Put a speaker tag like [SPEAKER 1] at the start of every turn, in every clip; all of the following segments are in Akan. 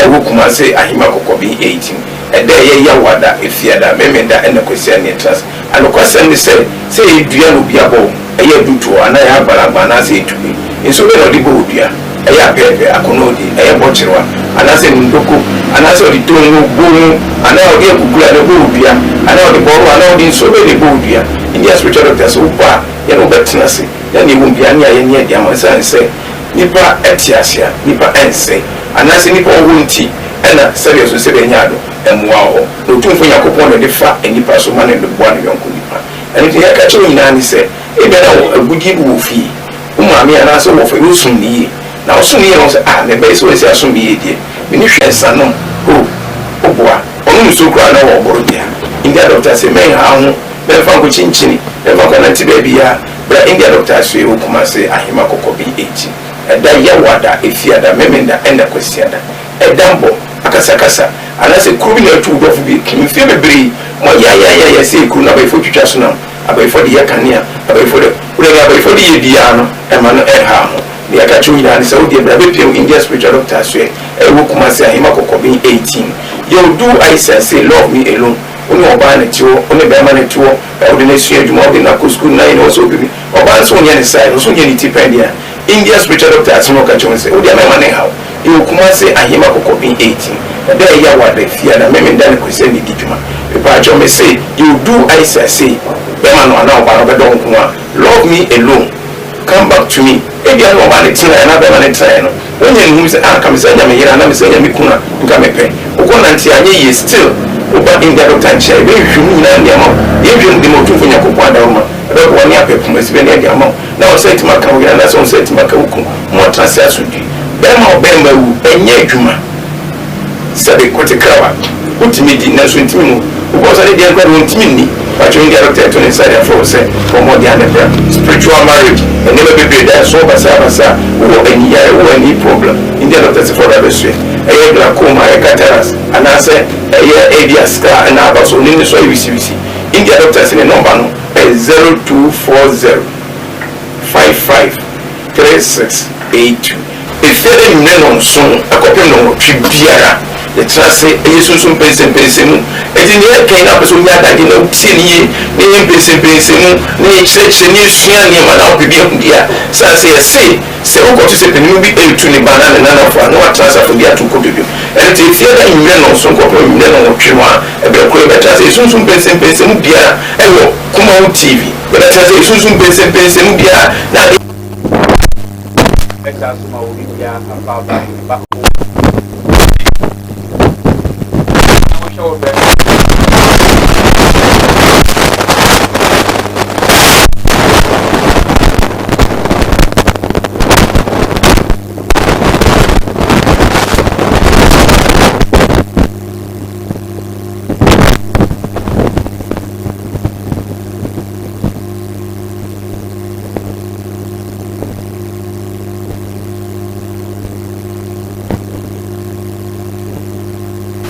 [SPEAKER 1] Ɛwɔ Kumase Ahima Kɔkɔben 18. Ɛda a ɛyɛ Yawada, Efiada, Memenda ɛna Kwasiada ne yɛtra ase. Anokwasɛm ne sɛ, sɛ ɛyɛ dua na obi abɔ wo, ɛyɛ adutoɔ anaa ɛyɛ agbalagba anaasɛ ɛyɛ tube, nsuo bɛn na ɔde bɔ wo dua? Ɛyɛ apɛɛpɛ, akɔnɔɔdi, ɛyɛ bɔkyerewa, anaasɛ nnundoko, anaasɛ ɔde tongo, bongo, anaa ɔde akukuru na ɛbɔ wo dua, anaa ɔde bɔro anaa ɔde nsuo bɛn na ɛbɔ wo dua? India spiritual doctor sɛ wokɔ a, yɛne wo bɛtena ase na nea ɛwɔ mu biara ne ayɛ ne adi ama wo ɛsiane sɛ nnipa te ase a, nnipa nsɛe, anaasɛ nnipa wɔ hɔ nti na sɛdeɛ ɛso sɛ bɛnya ado mmoa wɔ hɔ. Na Otumfoɔ Nyankopɔn na ɔde fa nnipa so ma no de boa ne yɔnko nnipa. Ɛno nti nea yɛka kyerɛ wo nyinaa ne sɛ, ebia na wo agudeɛ bi wɔ wo fie, wo maame anaasɛ wo wɔfa bi, wosom no yie. Na wosom no yie na wohu sɛ, ah, me ba yi sɛ wasi asom me yie deɛ, menni hwɛ nsa nom, oh, woboa. Ɔnom nsuo koraa na ɔwɔ ɔboro dea. India doctor se, mɛnha wo ho, mɛmfa nkɔkyinkyini, mɛmfa nkɔnante baabiara. Bra India Doctor Asoeɛ wɔ Kumase Ahema Kɔkɔben akyi. Ɛda Yawada, Efiada, Memenda ɛna Kwasiada. Ɛdammɔ, akasakasa, anaasɛ kuro bi na atu wo dɔfo bi mfeɛ bebree. Moayaayaayaya sei kuro no abayifoɔ twitwa so nam, abayifoɔ de yɛ kanea, abayifoɔ de, wode nea abayifoɔ de yɛ biara no ɛma no ɛnhaa ho. Nea yɛka kyerɛ wo nyinaa ne sɛ wodeɛ bra bɛpia wo India Spiritual Doctor Asoeɛ ɛwɔ Kumase Ahema Kɔkɔben 18. Yɛwɔ Do Aisha say love me alone. Wo ne ɔbaa na ɛte hɔ, wo ne bɛrima na ɛte hɔ, na wode no asua adwuma, wode no akɔ sukuu, na ayɛ nea ɔsɛ ɔpɛ bi. Ɔbaa nso wonyɛ ne saa, ɔno nso wonyɛ ne ti pɛn deɛ a, India spiritual doctor asɛm a ɔka kyerɛ wo ne sɛ, wo deɛ mɛma no nhaw. Yɛwɔ Kumasi, Ahema Kɔkɔben 18. Ɛda a ɛyɛ Awada, Fiada, Memenda ne Kwasiada na ɛdi dwuma. Mepaakyɛw, mese, you do Aisha sei, bɛrima no anaa ɔbaa no ɔbɛdɔ wo nko ara. Love me alone. Come back to me Ebia na ɔbaa no tenaeɛ anaa barima no tenaeɛ no wanya nhumu sɛ ah nka mesan nya me yere anaa mesan nya me kunu a nka mepɛ. Wokɔ nante a anyɛ yie still woba India doctor nkyɛn a yɛbɛhwehwɛ mu nyinaa de ama wo. Yɛnhwɛ mu de ma Otumfoɔ Nyankopɔn adaworoma ɛbɛboa ne apɛ poma si bɛne de ama wo na wo nsa atumi aka wo yere anaasɛ wo nsa atumi aka wo kunu ma wɔatena ase asomdwie. Barima a ɔbarima awu ɛnyɛ adwuma. Sɛbe kote krawa wotumi di nanso ntumi nwu. Wokɔ nsa ne deɛn koraa deɛ ɔntumi nni. Pakyɛw India doctor ɛto ne nsa de afrɛ wo sɛ bɔ mmɔden a ne bra. Spiritual marriage nneɛma bebree da ɛso basaa basaa. Wowɔ ani yare wowɔ ani problem India doctor se fa bra bɛsoɛ. Ɛyɛ glaucoma ɛyɛ cataracts anaasɛ ɛyɛ ebia scar ɛna aba so onini so ayɛ wisiwisi. India doctor se ne number no ɛyɛ 0240 55 3682. Efie no anwummere nnɔnson kɔpem nnɔnwɔtwe biara, yɛtena ase yɛ sunsum mpɛnsɛmpɛnsɛmu. Enti nea yɛka yi na wopɛ sɛ wunya adagye na wutie no yiye na yɛyɛ mpɛnsɛmpɛnsɛmu na yɛkyerɛkyerɛ na yesua nneɛma na wopɛ bi ahu deɛ a, esiane sɛ yɛse sɛ wokɔto sɛ panin bi retu ne ba anaa ne nanafo a na watena ase afɔdi ato kotodwe. Ɛno nti efie no anwummere nnɔnson kɔpem anwummere nnɔnwɔtwe no a, ɛberɛ koro yɛbɛtena ase yɛ sunsum mpɛnsɛmpɛnsɛmu biara wɔ Kumawu TV. Yɛbɛtena ase yɛ sunsum mpɛnsɛmpɛnsɛmu biara na ade.
[SPEAKER 2] Ɛsan so ma obi biara afaaba ba wo na wohwɛ wo brɛ.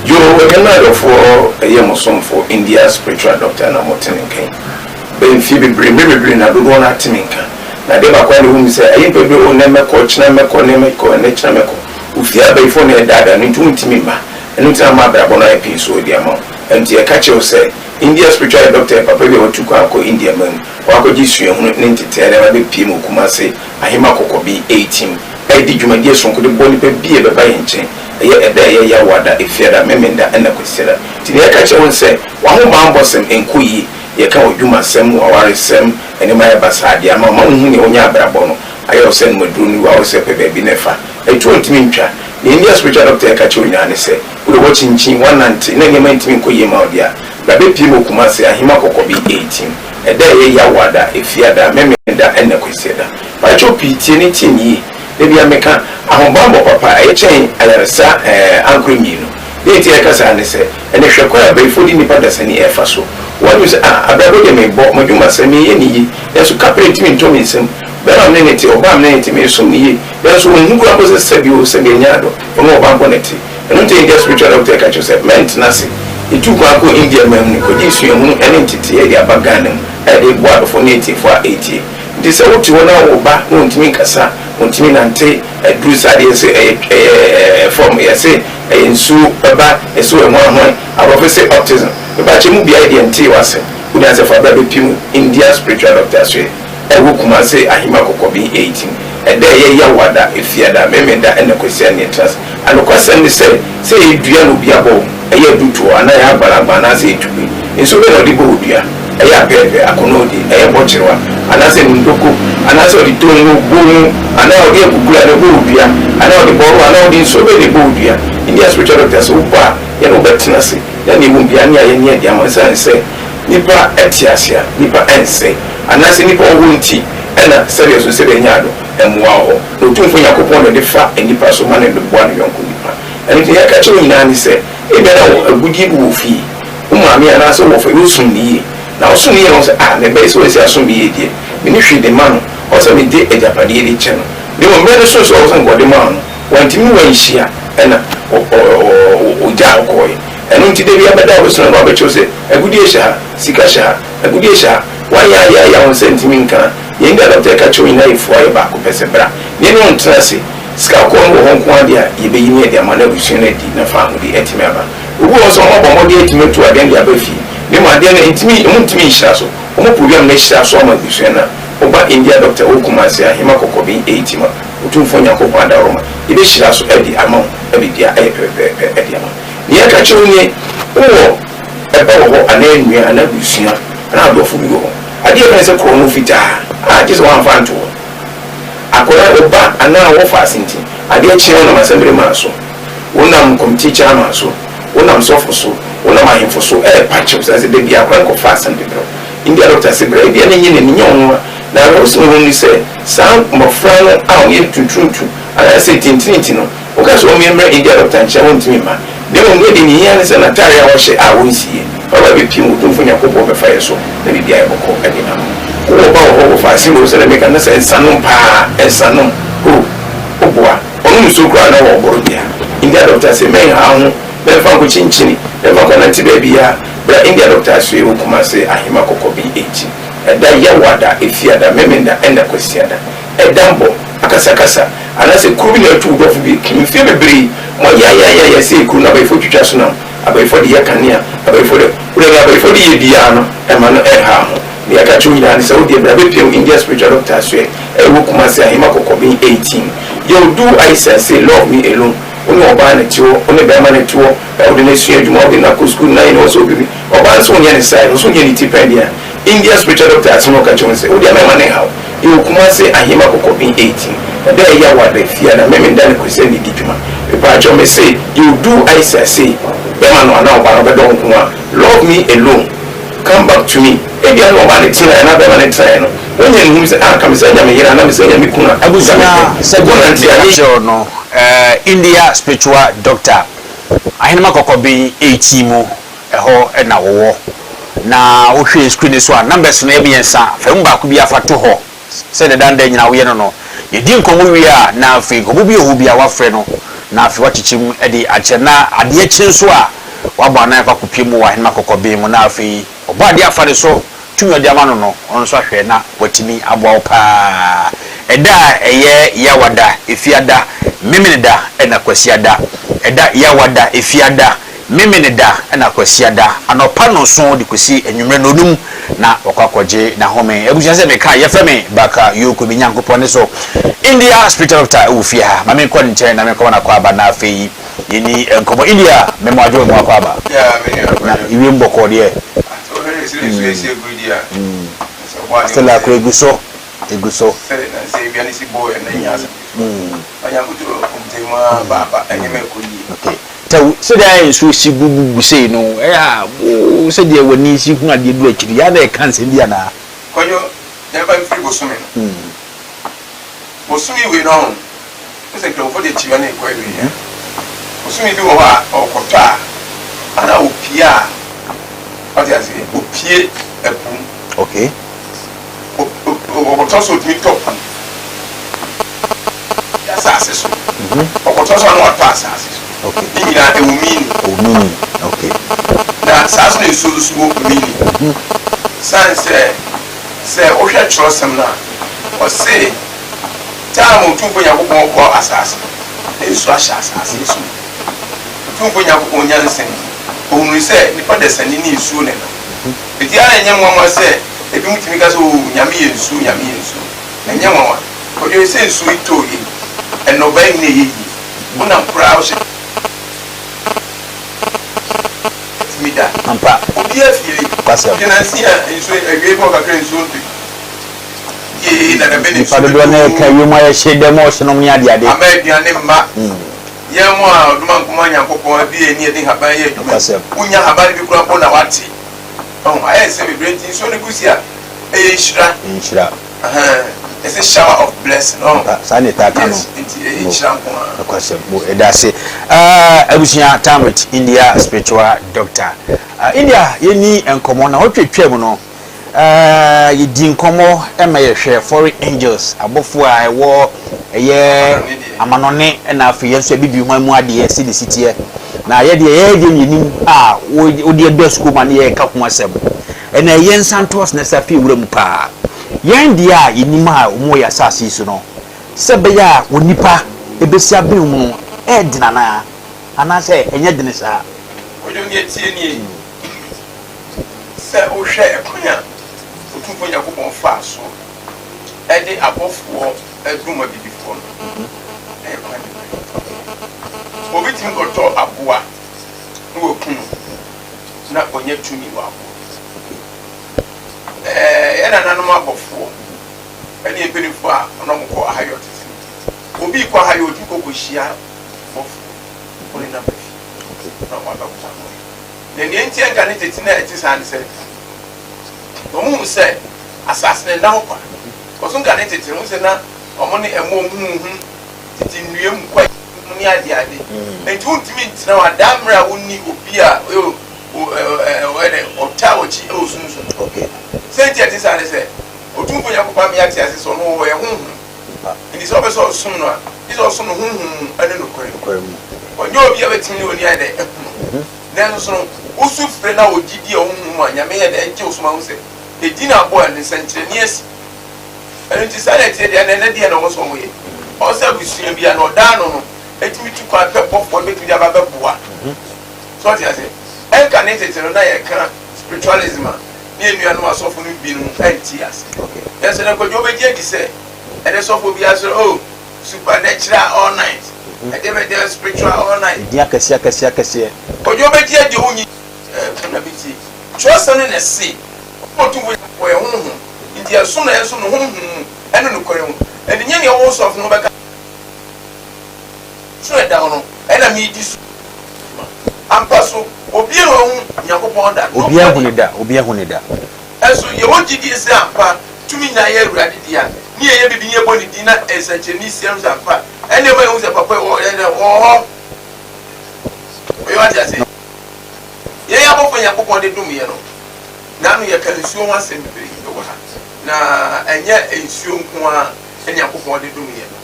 [SPEAKER 1] Yoo anuanom adɔfoɔ ɛyɛ mo somfo India spiritual doctor na mo te me nka yi bɛyɛ mfie bebree mmerɛ bebree na dodoɔ no ate me nka na adeɛ baako a na ɛwɔ mu sɛ ɛyɛ mpɛ bebree oh nnɛ mɛkɔ kyena mɛkɔ nnɛ mɛkɔ ɛnɛ kyena mɛkɔ ofie abayifoɔ na ɛdaadaa no nti wontumi mma ɛno nti na ama abrabɔ no ayɛ pii so de ama wo ɛno nti yɛka kyerɛ wo sɛ India spiritual doctor yɛ papa bi a watu kwan akɔ India man mu Wɔakɔgye suahunu ne ntetee na wɔabɛpue mu wɔ Kumase, Ahema Kɔkɔbi, Eitim, redi dwumadie sononko de boa nnipa bi a ɛbɛba yɛn nkyɛn. Ɛyɛ ɛda a ɛyɛ Yawoada, Efiada, Memenda ɛna Kwasiada. Nti nea yɛka kyerɛ wo ne sɛ, w'ahobanbɔsɛm nkɔ yie. Yɛka w'adwumasɛm, w'awaresɛm, nneɛma ayɛ basaa de ama wo ma wonhu nea wonya abrabɔ no ayɛ wo sɛ nom aduro no wu a wo sɛ pɛ baabi na ɛfa. Ɛtuo ntumi ntwa. Nea India spiritual doctor ɛka kyerɛ wo nyinaa ne sɛ, wode woakyinkyin, woanante na nneɛma ntumi nkɔ yie mma wo deɛ a, bra bɛpue mu wɔ Kumase, Ahema Kɔkɔbi, Eitim. Ɛda a ɛyɛ Yawoada, Efiada, Memenda ɛna Kwasiada. Pakyɛw pii tie ne tie me yie. Da biara meka, ahobanbɔ papa ɛyɛ kyɛn ayaresa ɛɛ ankorɛ mmienu. Deɛ nti a yɛka saa ne sɛ, ɛnɛ hwɛ kwan a abayifoɔ de nnipa dasani ɛɛfa so. Wɔadwene sɛ ah abrabɔ deɛ meebɔ, m'adwuma sɛ meeyɛ ne yie, nanso kaprɛ ntumi ntɔ me nsam. Bɛɛma a mene ne te, ɔbaa a mene ne te, meesom no yie, nanso ɔnhu koraa mpo sɛ sɛbi o sɛbi ɛnyɛ adɔ, ɔno ɔbaa mpo na ɛte. Ɛno nti India spiritual doctor ka kyerɛ wo sɛ mɛntena ase. Yɛtuu kwan kɔɔ India man mu no kɔgyee suahunu ne nteteeɛ de aba Ghana mu a yɛde reboa adɔfoɔ ne atiefoɔ a ɛretie. Nti sɛ wote hɔ na wo ba na ɔntumi nkasa, Ontumi nante aduru saa deɛ sɛ ɛyɛ ɛyɛ fam yɛse ɛyɛ nsuo bɛba ɛso ɛhwanhwan aborɔfo se autism mepakyɛ mu biaɛ deɛ ntee w'asɛm wonya sɛ fa bra bɛpim India spiritual doctor asoɛ ɛwɔ Kumase Ahima Kɔkɔben 18 ɛda ɛyɛ Yawada Efiada Memenda ɛna Kwasia ne ɛtra ase Anokwasɛm ne sɛ sɛ ɛyɛ dua na obi abɔ wo ɛyɛ adutoɔ anaa ɛyɛ agbalagba anaasɛ ɛyɛ tube nsuo bɛn na ɔde bɔ wo dua? Ɛyɛ apɛɛpɛ, akɔnnɔdi, ɛyɛ bɔkyerewa, anaasɛ nnudoko, anaasɛ ɔde tongo, bongo, anaa ɔde akukuru na ɛbɔ wo dua, anaa ɔde bɔro, anaa ɔde nsuo bɛn na ɛbɔ wo dua? India spiritual doctor sɛ wobɔ a, yɛne wo bɛtena ase na nea ɛwom biara ne ayɛ ne adi ama wo. Esiane sɛ nnipa te ase a, nnipa nsɛe, anaasɛ nnipa wɔ hɔ nti na sɛdeɛ ɛso sɛdeɛ ɛnyɛ ado, mmoa wɔ hɔ. Na Otumfoɔ Nyankopɔn na ɔde fa nnipa so ma no de boa ne yɔnko nnipa. Ɛno nti nea yɛka kyerɛ wo nyinaa ne sɛ, ebia na wɔ agudeɛ bi wɔ wo fie, Wo maame anaasɛ wo wɔfa yi, wosom no yie. Na wosom no yie na wohu sɛ, ah, me ba yi, sɛ wasi asom me yie deɛ, menni hwee de ma no, ɛwɔ sɛ mede agyapadeɛ de kyɛ no. Na mmom mmerɛ no soo sɛ ɔwɔ sɛ nka ɔde ma wo no, wantumi ne wo anhyia, ɛna ɔgyaa wo kɔeɛ. Ɛno nti da biara bɛda a wobɛsoma no abɛkyerɛ wo sɛ, agudeɛ hyɛ ha, sika hyɛ ha, agudeɛ hyɛ ha. Woayɛ ayɛ ayɛ a wo nsa ntumi nka a, deɛ nti a dɔkta reka kyerɛ wo nyinaa yɛ fua yɛ baako pɛ sɛ, bra na yɛne wo ntena ase. Sika kɔɔ no wɔ hɔ nko ara deɛ a, yɛbɛyi ne yɛde ama na abusua no adi na faahodi atumi aba. Obi wɔ hɔ nso a, wɔabɔ mmɔden atumi atu adeɛ no de aba fie, na mmom adeɛ no ntumi, wɔntumi nhyira so. Wɔn program no ahyira so ama abusua no a, woba India Doctor wɔ Kumasi Ahema Kɔkɔben Eitima, Otumfoɔ Nyankopɔn adaworoma, yɛbɛhyira so de ama wo na biribiara ayɛ pɛpɛpɛpɛ de ama wo. Nea yɛka kyerɛ wo nie, wowɔ ɛba wɔ hɔ anaa nua anaa abusua anaa adɔfo bi wɔ hɔ, adeɛ a yɛfrɛ no sɛ korɔno fitaa a, gye sɛ woamfa anto hɔ. Akwadaa, wo ba anaa wɔfa ase nti, adeɛ kye a wonam asɛmbere maa so. Wonam committee chairman so, wonam sɔfo so, wonam ahemfo so ɛrepa kyɛw sane sɛ da biara akwadaa no kɔfa asɛm de brɛ wo. India doctor se bra ebia na ɛnyɛ n'ani nyɛ ɔnwanwa na awerɛhosɛm a ɛwɔ mu ne sɛ saa mmɔfra no a wɔyɛ ntunturuntu anaasɛ tintirinti no woka sɛ wɔmmɛ mmra India doctor nkyɛn wɔntumi mma na mmom deɛ deɛ hia ne sɛ n'ataare a ɔhyɛ a wɔnsieɛ fa ba bɛpiem Otumfoɔ Nyankopɔn bɛfa yɛ so na biribiara ayɛ bɔkɔɔ de ama wo. Wowɔ ba wɔ hɔ wɔfa asɛm wɔ mu sɛdeɛ meka no sɛ nsanom paa nsanom oh woboa. Ɔnom nsuo koraa na ɔboro dea. India doctor se menha wo ho, mɛmfa nkɔ kyinkyini, mɛmfa nkɔ nante baabiaa. Bra India doctor asoɛ wɔ Kumase Ahema Kɔkɔben akyi. Ɛda Yawada, Efiada, Memenda ɛna Kwasiada. Ɛda mbɔ, akasakasa, anaasɛ kuro bi na atu wo dɔfo bi mfeɛ bebree. Moayayayaya sei kuro no abayifoɔ twitwa so nam, abayifoɔ de yɛ kanea, abayifoɔ de, wode nea abayifoɔ de yɛ biaa no ɛma no ɛnha ho. Nea yɛka kyerɛ wo nyinaa ne sɛ wodeɛ bra bɛpiam India spiritual doctor asoɛ ɛwɔ Kumasi Ahema Kɔkɔben 18. Yo do Aisha say love me alone Wo ne ɔbaa na ɛte hɔ, wo ne bɛɛma na ɛte hɔ, wode no asua adwuma, wode no akɔ sukuu, na ɛne ɔsɛ obi ɔbaa nso wonyɛ ne saa, ɔnso wonyɛ ne ti pɛn deɛ a, India spiritual doctor asɛm a ɔka kyerɛ wo ne sɛ wodeɛ mɛma no nhaw. Yɛwɔ Kumasi Ahema Kɔkɔben 18. Ɛda a ɛyɛ Awada, Fiada, Memenda ne Kwasiada na ɛdi dwuma. Mepaakyɛw mese yo do Aisha say bɛɛma no anaa ɔbaa no ɔbɛdɔ wo nko a, love me alone. Come back to me Ebia na ɔbaa no tenaeɛ anaa bɛrima no tenaeɛ no, wanya ne ho sɛ, ah, anka mesan nya me yere anaa mesan nya me kunu a, anka
[SPEAKER 2] Abusua
[SPEAKER 1] mepɛ.
[SPEAKER 2] sɛdeɛ
[SPEAKER 1] Wokɔnante a,
[SPEAKER 2] meka
[SPEAKER 1] yei.
[SPEAKER 2] kyerɛ wo no, India spiritual doctor, Ahenema Kɔkɔben 18 mu, ɛhɔ na wɔwɔ. Na wohwɛ screen no so a, numbers no yɛ mmiɛnsa, fa mu baako biara fa to hɔ. Sɛdeɛ daa ne daa nyinaa woyɛ no no, yɛdi nkɔmmɔ wie a, na afei nkɔmmɔ bi wɔ hɔ bi a woafrɛ no, na afei woakyekyɛ mu de akyerɛ, na adeɛ kye nso a, woabɔ anan akɔ akɔpue mu wɔ Ahenemma Kɔkɔben mu, na afei ɔbɔ adeɛ afa ne so, tumi a ɔde ama no no, ɔno nso ahwɛ na watumi aboa wo pa ara. Ɛda a ɛyɛ Yawada, Efiada, Memeneda ɛna Kwasiada. Ɛda Yawada, Efiada, Memeneda na Kwasiada anɔpa nnɔnson de kɔsi anwummerɛ nnɔnum na wakɔ akɔgye n'ahome. Abusua sɛ meka a yɛfrɛ me Baka Yoko me Nyankopɔn ne so India spiritual doctor wɔ fie ha. Ma menkɔ ne nkyɛn na menkɔma no akwaaba na afei yɛnni nkɔmmɔ. India me mo adwo me mo akwaaba.
[SPEAKER 1] Yeah, me nua
[SPEAKER 2] Na
[SPEAKER 1] Kwadwo.
[SPEAKER 2] ewiem bɔkɔɔ deɛ.
[SPEAKER 1] Ate wohwɛ ne sɛ nsuo asi agu yi deɛ a, sɛ ɔbɔ adeɛ
[SPEAKER 2] Still
[SPEAKER 1] mu
[SPEAKER 2] akora
[SPEAKER 1] sɛ
[SPEAKER 2] egu so, egu so.
[SPEAKER 1] sɛ na sɛ ewia no si bɔɔ yɛ na ɛnyɛ asɛm ketewa. Na Nyankopɔn ɔmtɛ mu ara baaba ɛnneɛma ɛkɔ yie.
[SPEAKER 2] Okay. Tɛw, sɛdeɛ ayɛ nsuo si gugugu sei no, ɛyɛ a wo sɛdeɛ w'ani si hu adeɛ du akyiri, yɛ a na ɛka nsɛm bi anaa?
[SPEAKER 1] Kwadwo, yɛmfa mfiri bosome no. Bosome wei no ɔho, wohu sɛ Nkramofoɔ deɛ kyima no rekɔ awieɛ. Bosome bi wɔ hɔ a ɔrekɔtɔ a, anaa ɔpie a, wate aseɛ, ɔpie ɛpo mu.
[SPEAKER 2] Okay.
[SPEAKER 1] Ɔkɔtɔ so ɔtumi tɔ po asase so. Ɔkɔtɔ so a na watɔ asase so.
[SPEAKER 2] Okay.
[SPEAKER 1] Ne nyinaa ɛwɔ meaning.
[SPEAKER 2] Ɛwɔ meaning. Okay.
[SPEAKER 1] Na saa so na nsuo nso wɔ meaning. San sɛ sɛ wohwɛ kyerɛwsɛm no a, ɔse. Time a Otumfoɔ Nyankopɔn bɔɔ asaase no, na nsu ahyɛ asaase yi so ma. Otumfoɔ Nyankopɔn nyansa nti, ohunuu sɛ nnipa dasani ne nsuo na ɛnam. Enti ara ɛnyɛ nwanwa sɛ ebinom tumi ka sɛ, Oo, Nyame yɛ nsuo, Nyame yɛ nsuo. Ɛnyɛ nwanwa. Kwadwo, sɛ nsuo yi tɔɔ yei, nnɔbae nyina ɛyɛ yie. Wonam koraa wohyɛ. Tumi da.
[SPEAKER 2] Ampa.
[SPEAKER 1] Obiara fiili.
[SPEAKER 2] Nokwasɛm.
[SPEAKER 1] Hwɛ nansi a nsuo, awiei bɔɔ kakra nsuo ntɔ yi. Yee na da bɛ na
[SPEAKER 2] Nnipa
[SPEAKER 1] nsuo
[SPEAKER 2] dodoɔ
[SPEAKER 1] bɛtɔ
[SPEAKER 2] no reka
[SPEAKER 1] oo.
[SPEAKER 2] wiem ayɛ hye dɛ mu ɔhyenom ne adeade.
[SPEAKER 1] Ama aduane mma. Yɛn mo a Ɔdomankoma Nyankopɔn abue yɛn ani yɛde nhaban yɛ adwuma yi,
[SPEAKER 2] Nokwasɛm.
[SPEAKER 1] wonnya haban no bi koraa mpo na woate. Wahu? Ayɛ nsɛm bebree nti nsuo no gu si a, ɛyɛ nhyira.
[SPEAKER 2] Ɛyɛ nhyira.
[SPEAKER 1] Ahaa, yɛse shower of blessing, wahu?
[SPEAKER 2] Ampa, saa na yɛtaa ka no.
[SPEAKER 1] Yes, nti ɛyɛ
[SPEAKER 2] Mo.
[SPEAKER 1] nhyira nko ara.
[SPEAKER 2] Nokwasɛm. Mo, yɛda ase. Ah, abusua, time with India spiritual doctor. Ah, India, yɛnni nkɔmmɔ na ɔtwe twam no, Yɛdi nkɔmmɔ ma yɛhwɛ foreign angels, abɔfoɔ a ɛwɔ ɛyɛ amanɔne na afei yɛn nso abibi man mu adeɛ sɛdeɛ ɛsi teɛ. Na yɛ deɛ yɛyɛ deɛ yɛnim a wode ɛdɔ sukuu ma ne yɛka ho asɛm. Ɛna ɛyɛ nsantoɔ na ɛsɛ afei wura mu paa. Yɛn deɛ a yɛnim a wɔn wɔ yɛn asase yi so no, sɛ ɛbɛyɛ a onipa ɛbɛsi abɛn mu no ɛyɛ den anaa? Anaasɛ ɛnyɛ dene saa?
[SPEAKER 1] Kwadwo deɛ tie nie. Sɛ wohwɛ ɛkwan a Otumfoɔ Nyankopɔn faa so de abɔfoɔ dom abibifoɔ no, ɛyɛ kwan bebree. Obi tumi kɔtɔ aboa na waku no na ɔnya tumi wɔ aboa no so. Ɛɛ, yɛn nananom abɔfoɔ ne yɛn mpanimfoɔ a na wɔkɔ ahayɔ tete no, obi rekɔ ahayɔ ɔtumi kɔ kɔhyia bɔfoɔ, ɔne no aba fie na wabɛboa no. Na nea enti a anka ne tete na ɛte saa ne sɛ, wɔhu sɛ asase no nna hɔ kwa. Kɔ so nka ne tete no, wohu sɛ na wɔn ne ɛmo huhu, tete nnua mu kwae mu ne adeade. Enti wontumi ntena hɔ adaa mmerɛ a wonni obi a ɔyɛ dɛ ɔtaa wɔn akyi wɔ sunsum mu. Sɛ nti a ɛte saa ne sɛ, Otumfoɔ Nyankopɔn ama yɛate ase sɛ ɔno ɔyɛ honhom. Enti sɛ wopɛ sɛ ɔsom no a, gye sɛ ɔsom no honhom mu ne nokorɛ mu. Ɔnyɛ obi a bɛtumi ne w'ani ayɛ dɛ ahu no. Nanso so no, wosu frɛ na wogye di a honhom mu a, Nyame yɛ dɛ gye wo so ma hu sɛ edin a abɔ no, nsɛnkyerɛnne asi. Ɛno nti saa na ɛteɛ deɛ, ɛnɛ deɛ na ɔwɔ sɛ wɔyɛ. Ɔwɔ sɛ abusua biara no ɔda ano no tumi tu kwan pɛ bɔfoɔ no bɛtumi de aba abɛboa. So ɔte aseɛ? Ɛnka ne tete no na yɛka spiritualism a, ne yɛn nuanom asɔfo no binom nte ase. Nanso ɛnɛ Kwadwo wobɛgye adi sɛ ɛnɛ sɔfoɔ biara sɔre, oh, supernatural all night, ɛdeɛ bɛ deɛ spiritual all night.
[SPEAKER 2] Edin akɛseɛ akɛseɛ akɛseɛ.
[SPEAKER 1] Kwadwo wobɛgye adi wonyi ɛɛ na bɛtie. Twerɛsɛm no na ɛse, Ɔno Otumfoɔ Nyankopɔn yɛ Honhom, nti yɛsom no a yɛnsom no honhom mu ɛne nokorɛ mu. Ɛnti nyɛ nea ɔwɔ sɔfo no bɛka so ɛda hɔ no ɛna medi so dwuma. Ampa so, obiara nhu Nyankopɔn da,
[SPEAKER 2] Obiara nhu
[SPEAKER 1] nobody.
[SPEAKER 2] no da, obiara nhu no da.
[SPEAKER 1] Ɛnso yɛwɔ gyidie sɛ ampa tumi nyinaa yɛ Awurade dea, ne yɛyɛ biribi ne yɛbɔ ne din na nsɛnkyerɛnne si ɛno sɛ ampa ɛnna ɛma yɛhu sɛ papa yi ɔyɛ dɛn, ɔwɔ hɔ. Ɔyɛ wate aseɛ? Yɛn abɔfoɔ Nyankopɔn de dom yɛn no, nano yɛka nsuo ho asɛm bebree wɔ ha, na ɛnyɛ nsuo nko ara na Nyankopɔn de dom yɛn no.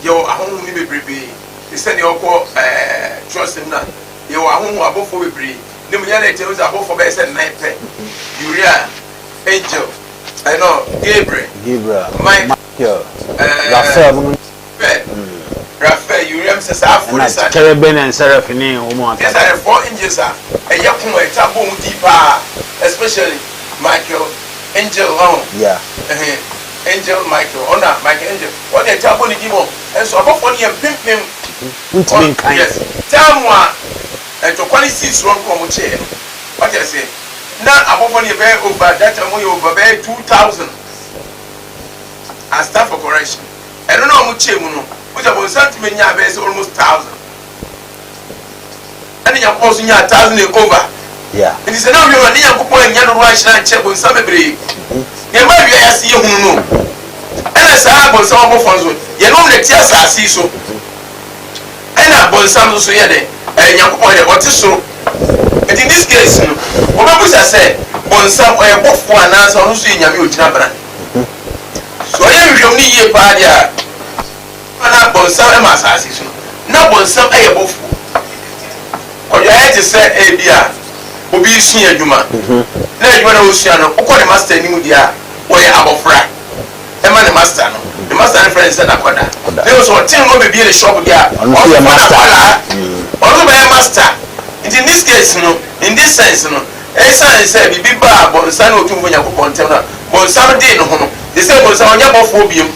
[SPEAKER 1] Yɛwɔ ahonhom no bebrebee, te sɛ nea ɔkɔ ɛɛ twerɛsɛm no a, yɛwɔ ahonhom abɔfoɔ bebree, na mmom yɛn na yɛte sɛ abɔfoɔ bɛyɛ sɛ nnan pɛ, Uriah, Angel, ɛno Gabriel,
[SPEAKER 2] Gabriel,
[SPEAKER 1] Michael,
[SPEAKER 2] Michael,
[SPEAKER 1] ɛɛ
[SPEAKER 2] Raphael mo no.
[SPEAKER 1] Raphael, Raphael, Uriah, sɛ saa afo ne
[SPEAKER 2] Ɛna
[SPEAKER 1] saa.
[SPEAKER 2] Cherubim and Seraph ne wɔn
[SPEAKER 1] These
[SPEAKER 2] aka.
[SPEAKER 1] are the four angels a ɛyɛ ko a ɛtaa bɔ wɔn din paa, especially Michael, Angel, ɔho.
[SPEAKER 2] Yeah.
[SPEAKER 1] Ɛhɛn, Angel Michael, ɔna Michael Angel, ɔna ɛtaa bɔ ne din mɔ. Nso abɔfoɔ no yɛ mpempem.
[SPEAKER 2] Wontumi nkan.
[SPEAKER 1] Yes. Time a ntɔkwa no sii soɔ nko a wɔn kyeeɛ no, wate aseɛ, na abɔfoɔ no yɛ bɛyɛ over, that time wɔn yɛ over bɛyɛ 2000. I stand for correction. Ɛno na wɔn kyɛɛ mu no, wohu sɛ bonsam tumi nyaa bɛyɛ sɛ almost thousand. Ɛna Nyankopɔn nso nyaa thousand and over.
[SPEAKER 2] Yeah.
[SPEAKER 1] Nti sɛ na ɔhwɛ mu a, ne Nyankopɔn annya dodoɔ anhyira ankyɛ bonsam bebree. Nea ɛma wiase yɛ hunu no, ɛna saa bonsam abɔfoɔ nso, yɛne wɔn na ɛte asase yi so. Ɛna bonsam nso so yɛ dɛ, ɛyɛ Nyankopɔn dɛ, ɔte soro. Nti in this case no, wɔbɛbusa sɛ, bonsam ɔyɛ bɔfoɔ anaasɛ ɔno nso yɛ Nyame ogyina bena? Sɛ ɔyɛ nhwehwɛmu no yie paa deɛ a, na bonsam ma asase so no, na bonsam yɛ bɔfoɔ. Kwadwo ayɛ te sɛ ebi a obi resua adwuma, na adwuma no a ɔresua no, wokɔ ne master anim deɛ a, ɔyɛ abɔfra ma ne master no. master no frɛ no sɛ n'akwadaa.
[SPEAKER 2] Akwadaa.
[SPEAKER 1] Na sɛ ɔte no ɔbɛbie ne shop deɛ a,
[SPEAKER 2] Ɔno nso yɛ
[SPEAKER 1] ɔso fa
[SPEAKER 2] master.
[SPEAKER 1] n'akwadaa. Ɔno nso bɛyɛ master. Nti in this case no, in this sense no, ɛsiane sɛ biribi baa bɔnsam ne Otumfoɔ Nyankopɔn ntam no a, bɔnsam dee ne ho no, te sɛ bɔnsam ɔnyɛ bɔfoɔ biom.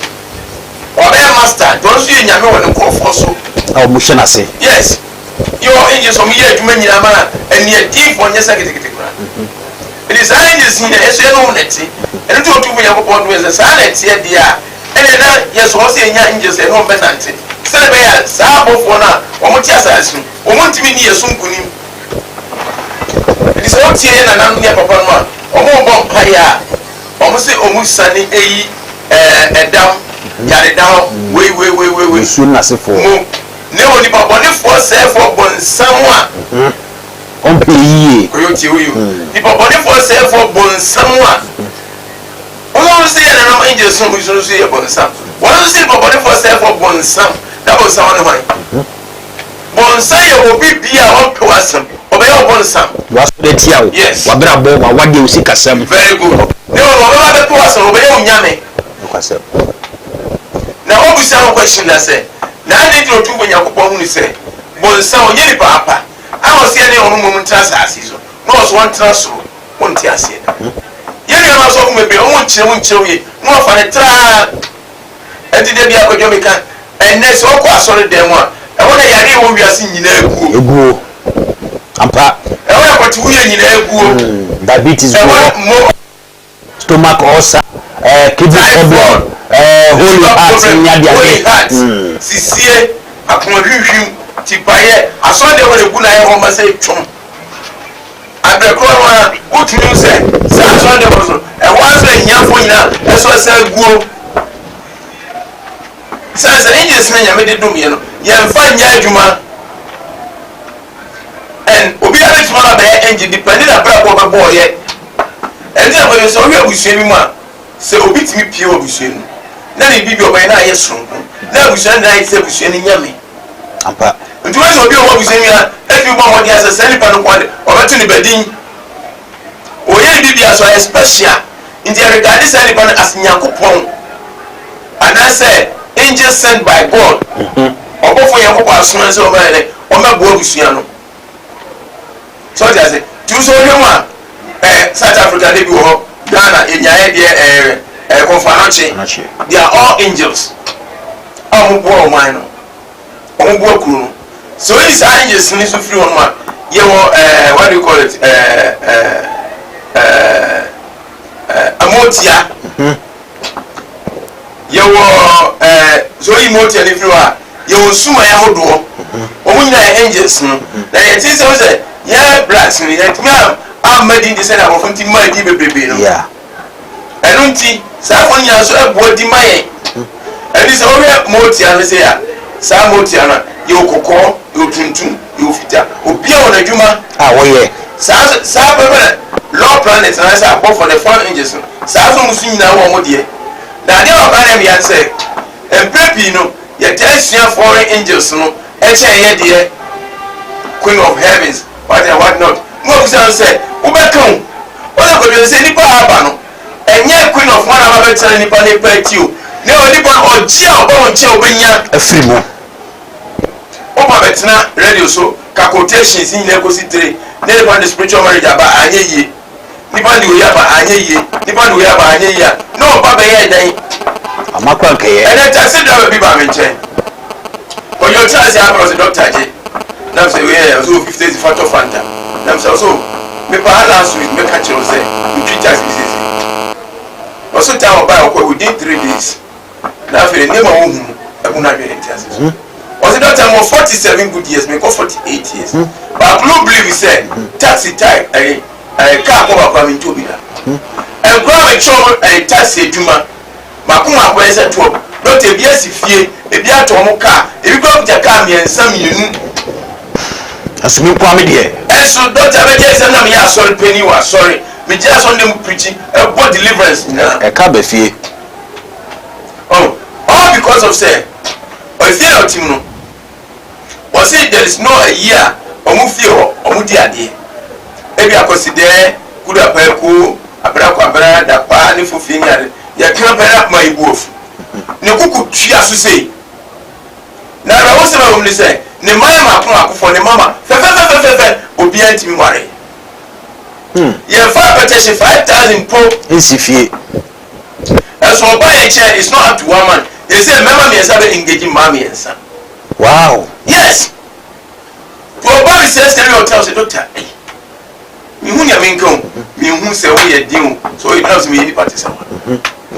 [SPEAKER 1] Wabɛyɛ master, nti ɔno nso yɛ nyame wɔ ne nkurɔfoɔ so.
[SPEAKER 2] A wɔn hyɛ n'ase.
[SPEAKER 1] Yes. Yɛ wɔ angels a wɔyɛ adwuma nyinaa ma aniɛdenfoɔ nyɛ sɛ ketekete koraa. Nti saa angels yi na yɛso yɛne wɔn na ɛte. Ɛno nti Otumfoɔ Nyankopɔn dom yɛn sɛ saa na ɛteɛ deɛ a, ɛneɛ na yɛso hɔ sɛ yɛnya angels a yɛne wɔn bɛnante sɛdeɛ ɛbɛyɛ a saa abɔfoɔ no a wɔte asase so no, wɔn ntumi nni yɛn so nkonim. Nti sɛ wotie yɛn nananom ne yɛn papanom a wɔrebɔ mpaeɛ a, wɔn se wɔn siane eyi ɛɛ ɛdam, yaredan, wei wei wei wei wei
[SPEAKER 2] Nsuo no n'asefoɔ.
[SPEAKER 1] mu. Ne onipa bɔnefoɔ sɛefoɔ bonsam a.
[SPEAKER 2] Ɔmpɛ yie.
[SPEAKER 1] Koyo tie wo yi o. Nipa bɔnefoɔ sɛefoɔ bonsam a. Wɔn nso yɛ nananom angels no nso nso yɛ bonsam. Wɔn nso nipa bɔnefoɔ sɛefoɔ bonsam. Na bonsam ne hwan? Bonsam yɛ obi bi a ɔmpɛ w'asɛm. Ɔbɛyɛ wo bonsam.
[SPEAKER 2] Wasɔre atia wo.
[SPEAKER 1] Yes.
[SPEAKER 2] W'abrabɔ, w'awadeɛ, wo sikasɛm.
[SPEAKER 1] Very good. Ne wɔn ɔbɛba abɛpɛ w'asɛm, ɔbɛyɛ wo nyame.
[SPEAKER 2] Nokwasɛm.
[SPEAKER 1] Na wabisa ho question da sɛ, Na adɛn nti na Otumfoɔ Nyankopɔn hunu sɛ bonsam ɔnyɛ nipa apa a ɔse yɛne ɔno mmom ntena asase yi so na ɔso ɔntena soro? Wonte aseɛ da. Yɛn nuanom asɔfo bebree wɔn nkyerɛ mu nkyerɛ wo yie na wɔfa no traa. Ɛnti da biara Kwadwo meka, ɛnnɛ sɛ wokɔ asɔre dan mu a, ɛhɔ na yareɛ ɛwɔ wiase nyinaa guo.
[SPEAKER 2] Eguo. Ampa.
[SPEAKER 1] Ɛhɔ na kwatiwuiɛ nyinaa guo.
[SPEAKER 2] Diabetes gu hɔ.
[SPEAKER 1] Ɛhɔ mo.
[SPEAKER 2] Stomach ulcer, eh, kidney problem, eh, holy heart ne adeade.
[SPEAKER 1] Holy heart, sisie, akoma hwimhwim, tipaeɛ, asɔre deɛ wɔde gu na ayɛ hɔ ma sɛ twom. Abrɛ korɔ no ara, wotumi hu sɛ saa asɔre deɛ wɔ so, ɛhɔ ara nso ahiafoɔ nyinaa ɛso ɛsan guo. Sane sɛ angels no Nyame de dom yɛ no, yɛmfa nyɛ adwuma. And obiara bɛtumi aba abɛyɛ angel depending abrabɔ a ɔbɛbɔɔyɛ. Ɛnti na kwadwo sɛ wohwɛ abusua bi mu a, sɛ obi tumi pue wɔ abusua no mu na ne biribi ɔbɛyɛ na ayɛ soronko na abusua no nyinaa ayɛ te sɛ abusua no nyame.
[SPEAKER 2] Ampa.
[SPEAKER 1] Nti wohwɛ sɛ obi a ɔwɔ abusua no mu a ɛtumi bɔ mmɔden a sɛ saa nipa no nko ara de ɔbɛto ne ba din. Ɔyɛ ne biribiara so ayɛ special nti yɛ regard saa nipa no as Nyankopɔn anaasɛ angel sent by God. Ɔbɔfoɔ Nyankopɔn asoma no sɛ ɔmmɛyɛ dɛ ɔmmɛboa abusua no. So ɔte ase? Nti wo sɛ wohwɛ mu a, eh, South Africa de bi wɔ hɔ, Ghana yɛnyaeɛ deɛ eh, eh, Komfo Anokye. They are all angels a wɔn boa ɔman no, wɔn boa kuro no. Sɛ oyi saa angels no nso firi hɔ nom a, yɛwɔ eh, what do you call it, eh, eh, eh, eh, Amotia. Yɛwɔ ɛɛ sɛ oyi motia no firi hɔ a, yɛwɔ nsumaeɛ ahodoɔ. Wɔn nyinaa yɛ angels no. Na yɛte sɛ sɛ yɛn blacks no yɛntumi amma din te sɛ na aborɔfo nti maa din bebrebe no. Ɛno nti saa afɔ no nyinaa nso ɛboa di ma yɛn. Ɛnti sɛ wohwɛ motia no sɛ a, saa motia no a, yɛwɔ kɔkɔɔ, yɛwɔ tuntum, yɛwɔ fitaa. Obiara wɔ n'adwuma.
[SPEAKER 2] A wɔyɛ.
[SPEAKER 1] Saa nso saa pɛpɛ na law planet anaasɛ abɔfoɔ the fallen angels no saa nso wɔn nso nyinaa wɔ wɔn deɛ. Na adeɛ baako a na ɛmea ne sɛ mprɛ pii no yɛtaa sua fallen angels no kyɛn yɛ deɛ queen of heavens what and what not. Na wɔbisa no sɛ wobɛka o wɔsɛ kwadwo sɛ nipa a aba no ɛnyɛ queen of one aba bɛtena nipa ne pa akyi o na onipa no ɔgye a ɔba wo nkyɛn ɔbɛnya
[SPEAKER 2] afiri mu.
[SPEAKER 1] Woba bɛtena radio so ka quotations nyinaa kosi tire na nipa no de spiritual marriage aba a anyɛ yie, nipa no de wei aba anyɛ yie, nipa no de wei aba anyɛ yie a, na ɔba bɛyɛɛ dɛn?
[SPEAKER 2] Ama kora nkɛyɛ.
[SPEAKER 1] Ɛnɛ taxi driver bi baa me nkyɛn. Ɔyɛ ɔtena ase ara pɛ ɔse doctor gye. Na mesɛ wei yɛ ɔse o 50 cedis fa tɔ Fanta. Na mesɛ ɔse o mepa ha last week mɛka kyerɛ wo sɛ metwi taxi bi seesei. Ɔse time ɔbae ɔkɔe within 3 days. Na afei nneɛma a wohu no, ɛbu n'adwene ne ntease so. Ɔse doctor mewɔ 47 good years, mekɔ 48 years. But I couldn't believe sɛ taxi type ɛyi ɛyi car kɔ baako a mentɔ bi da. Nkwadaa a mekyerɛ wɔn ɛyi taxi adwuma mako mako bɛyɛ sɛ 12. Doctor ebi asi fie, ebi atɔ wɔn car, ebi koraa kuta car mmiɛnsa mmienu.
[SPEAKER 2] Ɛnso me nkoa me deɛ.
[SPEAKER 1] Ɛnso doctor bɛgye sɛ na meyɛ asɔre panyin wɔ asɔre, megyina asɔre dan mu preachi, ɛbɔ deliverance nyinaa.
[SPEAKER 2] Ɛka ba fie.
[SPEAKER 1] Oh, all because of sɛ efie a ɔte mu no, wɔse there is no ayi a wɔn fie hɔ wɔn di adeɛ. Ebi akɔsidɛɛ, kudu apaekuo, abena kwabena, dapaa ne fofie ne ade. Yɛka pɛ na ma ebu afu. Ne koko tua so sei. Na awerɛhosɛm a ɛwɔ mu ne sɛ, ne mma yɛ mmaako mmaakofoɔ, ne mma ma fɛfɛfɛfɛfɛ, obiara ntumi nware. Yɛmfa apɛtɛhye 5,000 mpo.
[SPEAKER 2] Nsi fie.
[SPEAKER 1] Ɛso ɔba yɛn nkyɛn, it's not up to one man. Yɛsɛ mmarima mmiɛnsa bɛ engage mmaa mmiɛnsa. Yes. Nti ɔba me sɛ sɛ ɔtena sɛ doctor, ei, mehu nea menka o, mehu sɛ woyɛ den o, sɛ woyɛ den o, sɛ meyɛ nipa te sɛ wa.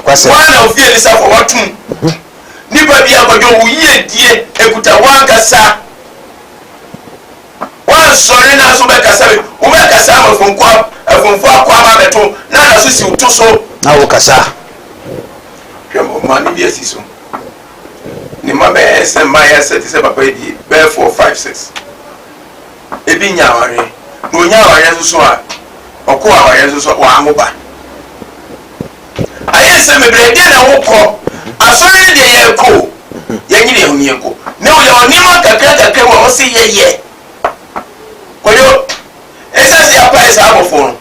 [SPEAKER 1] Woa na ofie ne safo watom. Nipa bi akɔdwo wo yiedie ekuta wankasa. Wansɔre na so bɛkasa bi, wobɛkasa ama afonko afonfo akɔ aba abɛto na na so si wo to so.
[SPEAKER 2] Na wokasa.
[SPEAKER 1] Hwɛ maame bi asi so. Ne mma bɛyɛ sɛ mmayewa sɛ te sɛ papa yi die bɛyɛ 4, 5, 6. Ebi nya awareɛ. Na onya awareɛ nso so a, ɔkɔ awareɛ nso so a, wanwo ba. Ayɛ nsɛm bebree, ɛdeɛn na wokɔ? Asɔre no deɛ yɛkɔ o, yɛnyere yɛn ho ne yɛnkɔ. Na yɛwɔ nneɛma kakra kakra mu a wɔse yɛyɛ. Kwadwo, ɛsiane sɛ yɛapae saa abɔfoɔ no,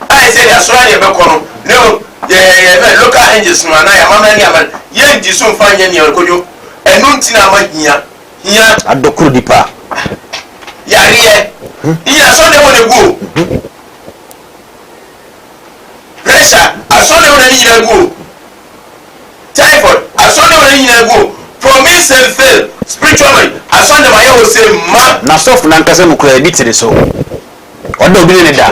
[SPEAKER 1] ayɛ sɛ deɛ asɔre a yɛbɛkɔ no, ne yɛ yɛ yɛ local angels no anaa yɛn amammerɛ ne amanne, yɛndi so mfa nyɛ nneɛma. Kwadwo, ɛno nti na ama hia, hia.
[SPEAKER 2] Adɔkoro nipa.
[SPEAKER 1] Yareɛ. Ne nyinaa asɔre dɛm hɔ na ɛgu o. Pressure, asɔre dɛm hɔ na ne nyinaa gu o. Typhoid, asɔre dɛm hɔ na ne nyinaa gu o. Promise and fail, spiritual marriage, asɔre dɛm ayɛ hɔ sɛ ma.
[SPEAKER 2] Na sɔfo no ankasa mu koraa ebi te ne so. Ɔda obi ne ne da.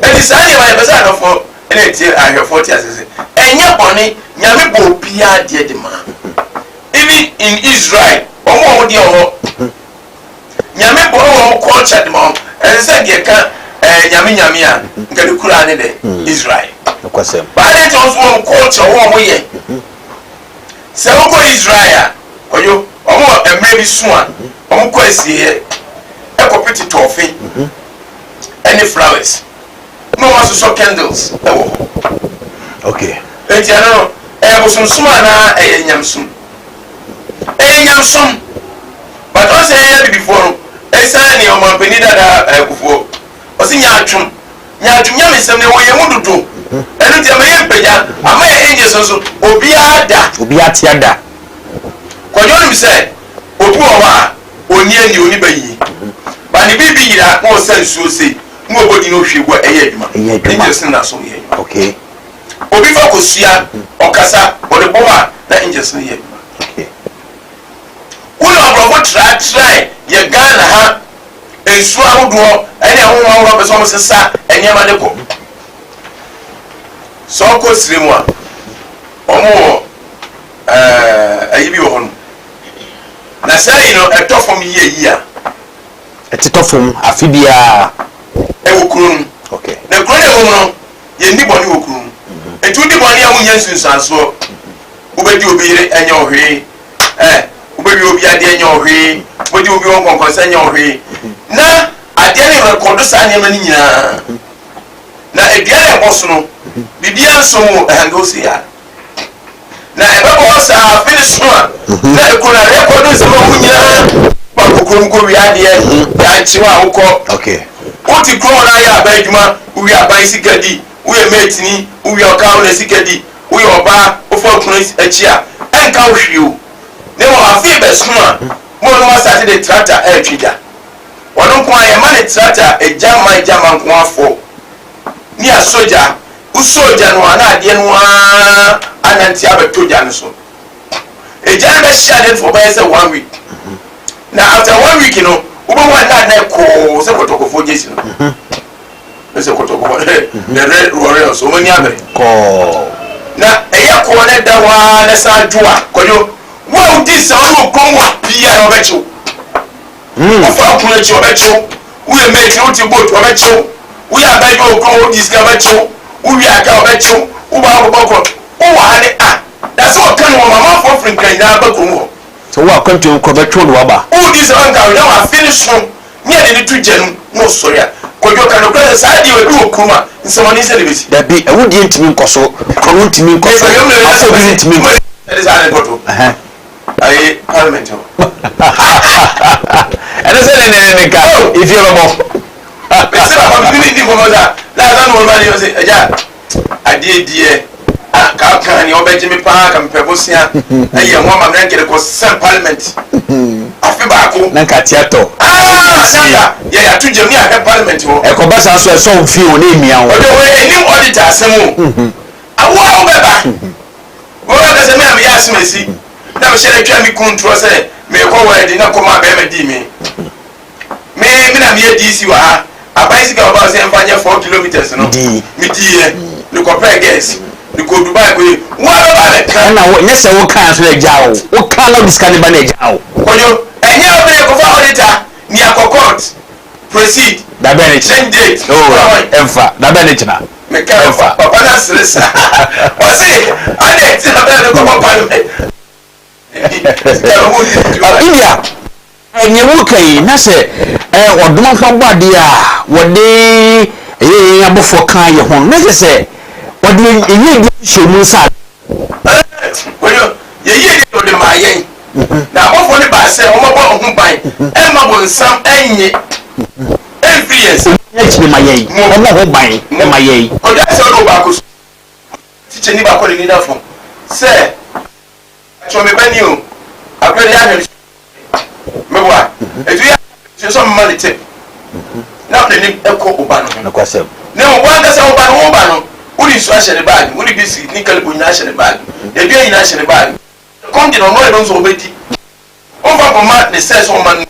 [SPEAKER 1] Enti saa nneɛma yɛpɛ sɛ adɔfoɔ ne atie ahwɛfoɔ te ase sɛ ɛnyɛ bɔne, Nyame bɔ obiara deɛ de ma. Even in Israel, wɔn wɔ wɔn deɛ wɔ hɔ. Nyame bɔ wɔn culture de ma wɔn. Ɛsɛ sɛ deɛ ka ɛɛ Nyame Nyame a, nka ne kura ne dɛ Israel.
[SPEAKER 2] Nokwasɛm.
[SPEAKER 1] But adɛn nti wɔn nso wɔn culture wɔ wɔn yɛ. Sɛ wokɔ Israel a, Kwadwo, wɔn wɔ mmerɛ bi so a, wɔn kɔ asieɛ ɛkɔ pete tɔɔfe ɛne flowers na wɔn asosɔ candles ɛwɔ hɔ. Enti ɛno no, ɛyɛ bosomsom anaa ɛyɛ nyamesom? Ɛyɛ nyamesom. But ɔn sɛ yɛn abibifoɔ no, ɛsiane ɔmanpanin dada ɛɛ Kufuor, ɔse nyaatwom, nyaatwom nyamesɛm no ɛwɔ yɛn mu dodo. Ɛno nti ama yɛn mpagya, ama yɛn angels nso, obiara da.
[SPEAKER 2] Obiara te ada.
[SPEAKER 1] Kwadwo nim sɛ obi wɔ hɔ a ɔnni ani, ɔnni ba yie. But ne biribi yera na ɔsa nsuo sei na ɔbɔ din na ɔhwie gu a, ɛyɛ adwuma.
[SPEAKER 2] Ɛyɛ adwuma.
[SPEAKER 1] Angels no na so yɛ adwuma.
[SPEAKER 2] Okay.
[SPEAKER 1] Obi fa kosua, ɔkasa, ɔde bɔ hɔ a, na angels no yɛ adwuma.
[SPEAKER 2] Okay.
[SPEAKER 1] Wo na aborɔfo tratrae yɛ Ghana ha nsuo ahodoɔ ɛne ahonhom ahodoɔ pɛ sɛ wɔn sesa nneɛma de kɔ. Sɛ ɔkɔ sire mu a, wɔn wɔ ɛɛ ayi bi wɔ hɔ no. Na saa ayi no ɛtɔ fam yie yie a.
[SPEAKER 2] Ɛtetɔ fam afe biara.
[SPEAKER 1] Ɛwɔ kuro no mu.
[SPEAKER 2] Okay.
[SPEAKER 1] Na kuro no ɛwɔ mu no, yɛnni bɔne wɔ kuro no mu. Nti wodi bɔne a wonnya nsunsuansoɔ. Wobɛdi obi yere ɛnyɛ wo hwee. Ɛ wobɛwie obi adeɛ ɛnyɛ wo hwee. Wobɛdi obi hɔ nkɔnkɔnsa ɛnyɛ wo hwee. Na adeɛ no rekɔdo saa nneɛma no nyinaa. Na dua no a ɛbɔ so no, biribiara nsɔ mu o, ɛhange wo sei ara. Na ɛbɛbɔ hɔ saa afe no so a, na ekuro no rekɔdo nsɛm a wo nyinaa wakɔ kurom kɔ wie adeɛ, yɛankye wo a wokɔ.
[SPEAKER 2] Okay.
[SPEAKER 1] Wote kurom na ayɛ aban adwuma, wowie aban sika di, woyɛ mateni, wowie ɔka wo na sika di, woyɛ ɔbaa, wofa okunu akyi a, ɛnka wo hwee o. Na mmom afe bɛso a, mo a na moasate de tractor retwe gya. Ɔno nko ara yɛma no tractor egya ma egya ma nko ara fɔ ne asɔ gya. Wosɔɔ gya no a na adeɛ no ara anante abɛtɔ gya no so. Egya no bɛhye adeɛ no for bɛyɛ sɛ one week. Na after one week no, wobɛhu a na adan kɔɔ sɛ kɔtɔkɔfoɔ gyesi no. Sɛ kɔtɔkɔfoɔ, the red warriors, wɔn ani abere.
[SPEAKER 2] Kɔɔ.
[SPEAKER 1] Na ɛyɛ kɔɔ na ɛda hɔ ara na san dwo a, Kwadwo, wo a wodi nsa wo ne wɔ kurom hɔ biara wɔbɛkye wo. Wofa wo kunu akyi ɔbɛkye wo, woyɛ mate na wote boat ɔbɛkye wo, woyɛ abadwa wɔ kurom wodi sika ɔbɛkye wo, wowie aka ɔbɛkye wo, wobɔ akɔbɔ korɔ, wowɔ ha ne a na sɛ ɔka no wɔn amanfoɔ firi Nkran nyinaa ba kurom hɔ.
[SPEAKER 2] Sɛ wowɔ akwantuo mu korɔ ɔbɛtwe wo de waba.
[SPEAKER 1] Wodi sɛ ɔnka wo na wafe ne so ne yɛde no to gya no mu na ɔsɔre a, Kwadwo ka nokorɛ sɛ saa adeɛ wei bi wɔ kurom a nsɛmɔne sɛn na ɛbɛsi?
[SPEAKER 2] Dabi, awudie ntumi nkɔ so, korɔno ntumi nkɔ so, afɔdie ntumi nkɔ so.
[SPEAKER 1] Ɛde saa ne kɔto. Ayi parliament hɔ.
[SPEAKER 2] Ɛno sɛ ne ne ne nka efie bɛbɔ.
[SPEAKER 1] Mesi papa mi ne di nkɔmɔ sa na asa no wɔn ma ne yɛ sɛ ɛgya adeɛ deɛ. Ah, ka ka nea ɔbɛgye me paa ka mepɛ bosea ɛyɛ ho ama me na nkɛde kɔ sɛn parliament afe baako.
[SPEAKER 2] Na nka ate atɔ.
[SPEAKER 1] Ah, na nka yɛ yɛato gyam ne ahwɛ parliament hɔ.
[SPEAKER 2] Ɛkɔba saa nso ɛsɔ wo fie o na emia wo.
[SPEAKER 1] Ɔde wɔ ɛnim auditor asɛm o. Awo a wobɛba. Wɔn akasɛ me a meyɛ asɛm asi na mehyɛ da twa me kunu ntorɔ sɛ merekɔ wɛɛde na kɔm a bɛrima dii me. Me me na meyɛ DC wɔ ha. Aban sika ɔba sɛ mfa nyɛ 4 kilometers no. Mediiɛ. Mekɔpɛɛ gas. Mekɔɔ Dubai kɔyɛ. Wo a bɛba abɛka.
[SPEAKER 2] Ɛna wo nyɛ sɛ wokaa nso na agyaa wo. Wokaa na wode sika no ba na agyaa wo.
[SPEAKER 1] Kwadwo, ɛnyɛ wo bere kɔfa auditor ni akɔ court. Proceed.
[SPEAKER 2] Da bɛn ne kyena?
[SPEAKER 1] Change date.
[SPEAKER 2] Oh, ɛmfa. Da bɛn ne kyena?
[SPEAKER 1] Meka ɛmfa. Papa no asere saa. Ɔse, adɛn nti na bɛn no kɔbɔ parliament?
[SPEAKER 2] India, nea woka yi, na sɛ ɔdomankoma bɔ adeɛ a wɔde ɛyɛ yɛn abɔfoɔ ka yɛ ho no, na kyerɛ sɛ wɔde yɛyie di hyɛ mu nsa.
[SPEAKER 1] Yɛyie deɛ wɔde maa yɛn, na abɔfoɔ no baa sɛ wɔmmɛbɔ wɔn ho ban mma bonsam nnye mfiri yɛn nsam.
[SPEAKER 2] Wɔnyɛ akyire ma yɛn, wɔmmɔ ho ban ma yɛn.
[SPEAKER 1] Ɔgyae sɛ ɔde ɔbaako so tikyani baako a n'ani da fam sɛ. Pakyɛw me ba ni o akora de ahwɛ no meboa etu yɛ ahwɛ sɛ ɔmma ne tip na n'ani kɔ wo ba no ho
[SPEAKER 2] Nokwasɛm.
[SPEAKER 1] Na mmom wankasa wo ba no wo ba no wode nsuo ahyɛ ne bag wode biscuit ne kalipo nyinaa ahyɛ ne bag aduan nyinaa ahyɛ ne bag kɔm de no ɔno ara bɛhu sɛ ɔbɛdi womfa nkɔma ne sɛ sɛ ɔma no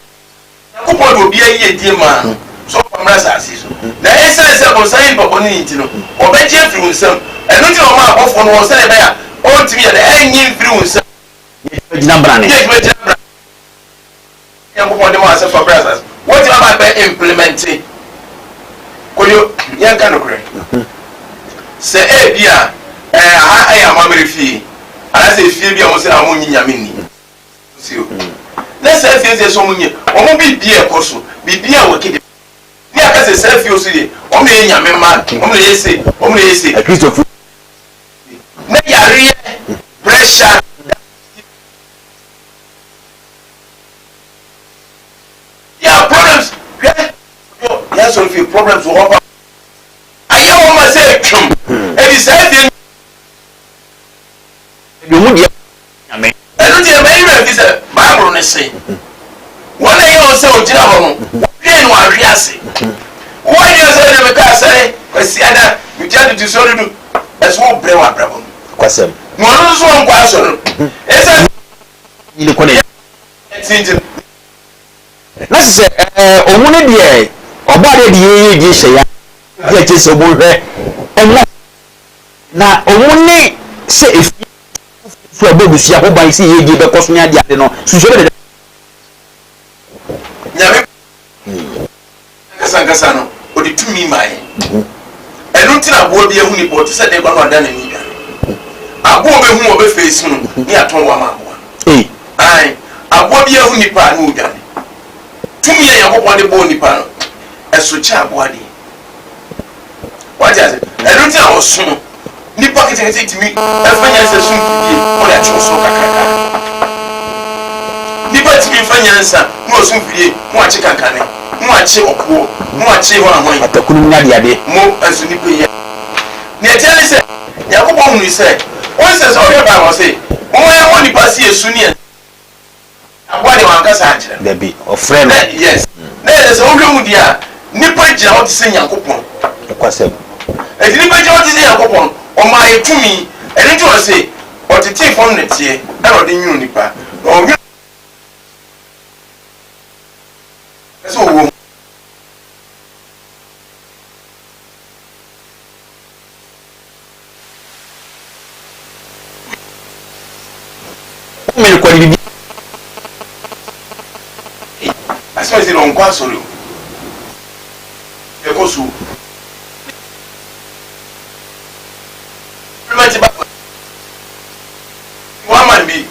[SPEAKER 1] Nyankopɔn de obiara yiyedie maa no sɛ ɔmfa mmra asase so, na esiane sɛ bonsam yɛ nipa bɔne nti no, ɔbɛgye afiri wo nsam. Ɛno nti na ɔmaa abɔfoɔ no hɔ sɛdeɛ ɛbɛyɛ a ɔrentumi yɛ dɛ ɛnnye mfiri wo nsam.
[SPEAKER 2] Nyɛ adwuma gyina brane.
[SPEAKER 1] Nyɛ adwuma gyina brane. Nyankopɔn de maa sɛ fa bra asase so. Wɔtumi aba abɛ implemente. Koyo, yɛnka nokorɛ. Sɛ ebia ɛɛ aha ɛyɛ amammerɛ fie, anaasɛ efie bi a wɔn sɛ a wɔnnye Nyame nni. Na saa fie sɛ wɔn nyɛ wɔn biribi a ɛkɔ so biribi a wɔke de ne aka sɛ saa fie so deɛ wɔn na yɛ nyame mma wɔn na yɛ se wɔn na yɛ se
[SPEAKER 2] Akristofo
[SPEAKER 1] na yareɛ pressure yɛ problems hwɛ yɛn sɔrɔ fie problems wɔ hɔ pa ayɛ wɔn ma sɛ atwam ɛdi saa fie
[SPEAKER 2] Deɛ ɔmu deɛ Nyame.
[SPEAKER 1] Ɛno nti ɛmma yɛn werɛ mfi sɛ Bible no se, Wɔn a ɛyɛ wɔn sɛ wɔgyina hɔ no, wɔhwee na wɔahwe ase. Woadwene sɛ ɛnna mekaa sɛ Kwasiada metua ntotosoɔ dudu, ɛso wobrɛ wɔ abrabɔ mu.
[SPEAKER 2] Nokwasɛm.
[SPEAKER 1] Na ɔno nso ɔnkɔ asɔre no, ɛsiane sɛ.
[SPEAKER 2] Nyini kɔ n'anim.
[SPEAKER 1] Ɛte nti no.
[SPEAKER 2] Na kyerɛ sɛ ɛɛ ɔmo no deɛ Ɔbɔadeɛ de yɛn yiedie hyɛ yɛn ase akyire sɛ ɔmo nhwɛ ɛmmɔ. Na ɔmo ne sɛ efie so a ɛbɔ abusua ho ban sɛ yiedie bɛkɔ so ne ade ade no, sunsua bɛdeda.
[SPEAKER 1] Nyame ankasa ankasa no, ɔde tumi maa yɛn. Ɛno nti na aboa bi ahu nipa, ɔte sɛ dɛn koraa na wadan n'ani dwane. Aboa a ɔbɛhu ɔbɛfeesi no ne atɔn wo ama aboa. Ae, aboa bi ahu nipa a na ɔdwane. Tumi a Nyankopɔn de bɔɔ nipa no, ɛso kyɛn aboa deɛ. Wate ase? Ɛno nti na ɔsono nipa ketekete tumi fa nyansa sum fidie na ɔde akye ɔsono kakraka. Nipa tumi fa nyansa na ɔsum fidie na wakye kankane, na wakye ɔkoɔ, na wakye hwan hwan.
[SPEAKER 2] Patakunum ne adeade.
[SPEAKER 1] Mo nso nipa yi. Nea ɛteɛ ne sɛ, Nyankopɔn hunui sɛ, ɔnsɛ sɛ ɔhwɛ Bible ɔse, Momma yɛmmɔ nipa se yɛ su ne yɛn. Aboa deɛ wankasa ankyerɛ no.
[SPEAKER 2] Dabi, ɔfrɛ no.
[SPEAKER 1] Na yes, na ɛsɛ sɛ wohwɛ mu deɛ a, nipa gyina hɔ te sɛ Nyankopɔn.
[SPEAKER 2] Nokwasɛm.
[SPEAKER 1] Enti nipa gyina hɔ te sɛ Nyankopɔn no, ɔmaa yɛ tumi. Ɛno nti ɔse, ɔtetee fam nɛteɛ ɛna ɔde nwonoo nipa. Na ɔnwonoo. Pɛ sɛ ɔwɔ mu.
[SPEAKER 2] Wo mene kɔ ne bibi.
[SPEAKER 1] Ei asɛm asi no ɔnkɔ asɔre o ɛkɔ so o Parliament ba one man bi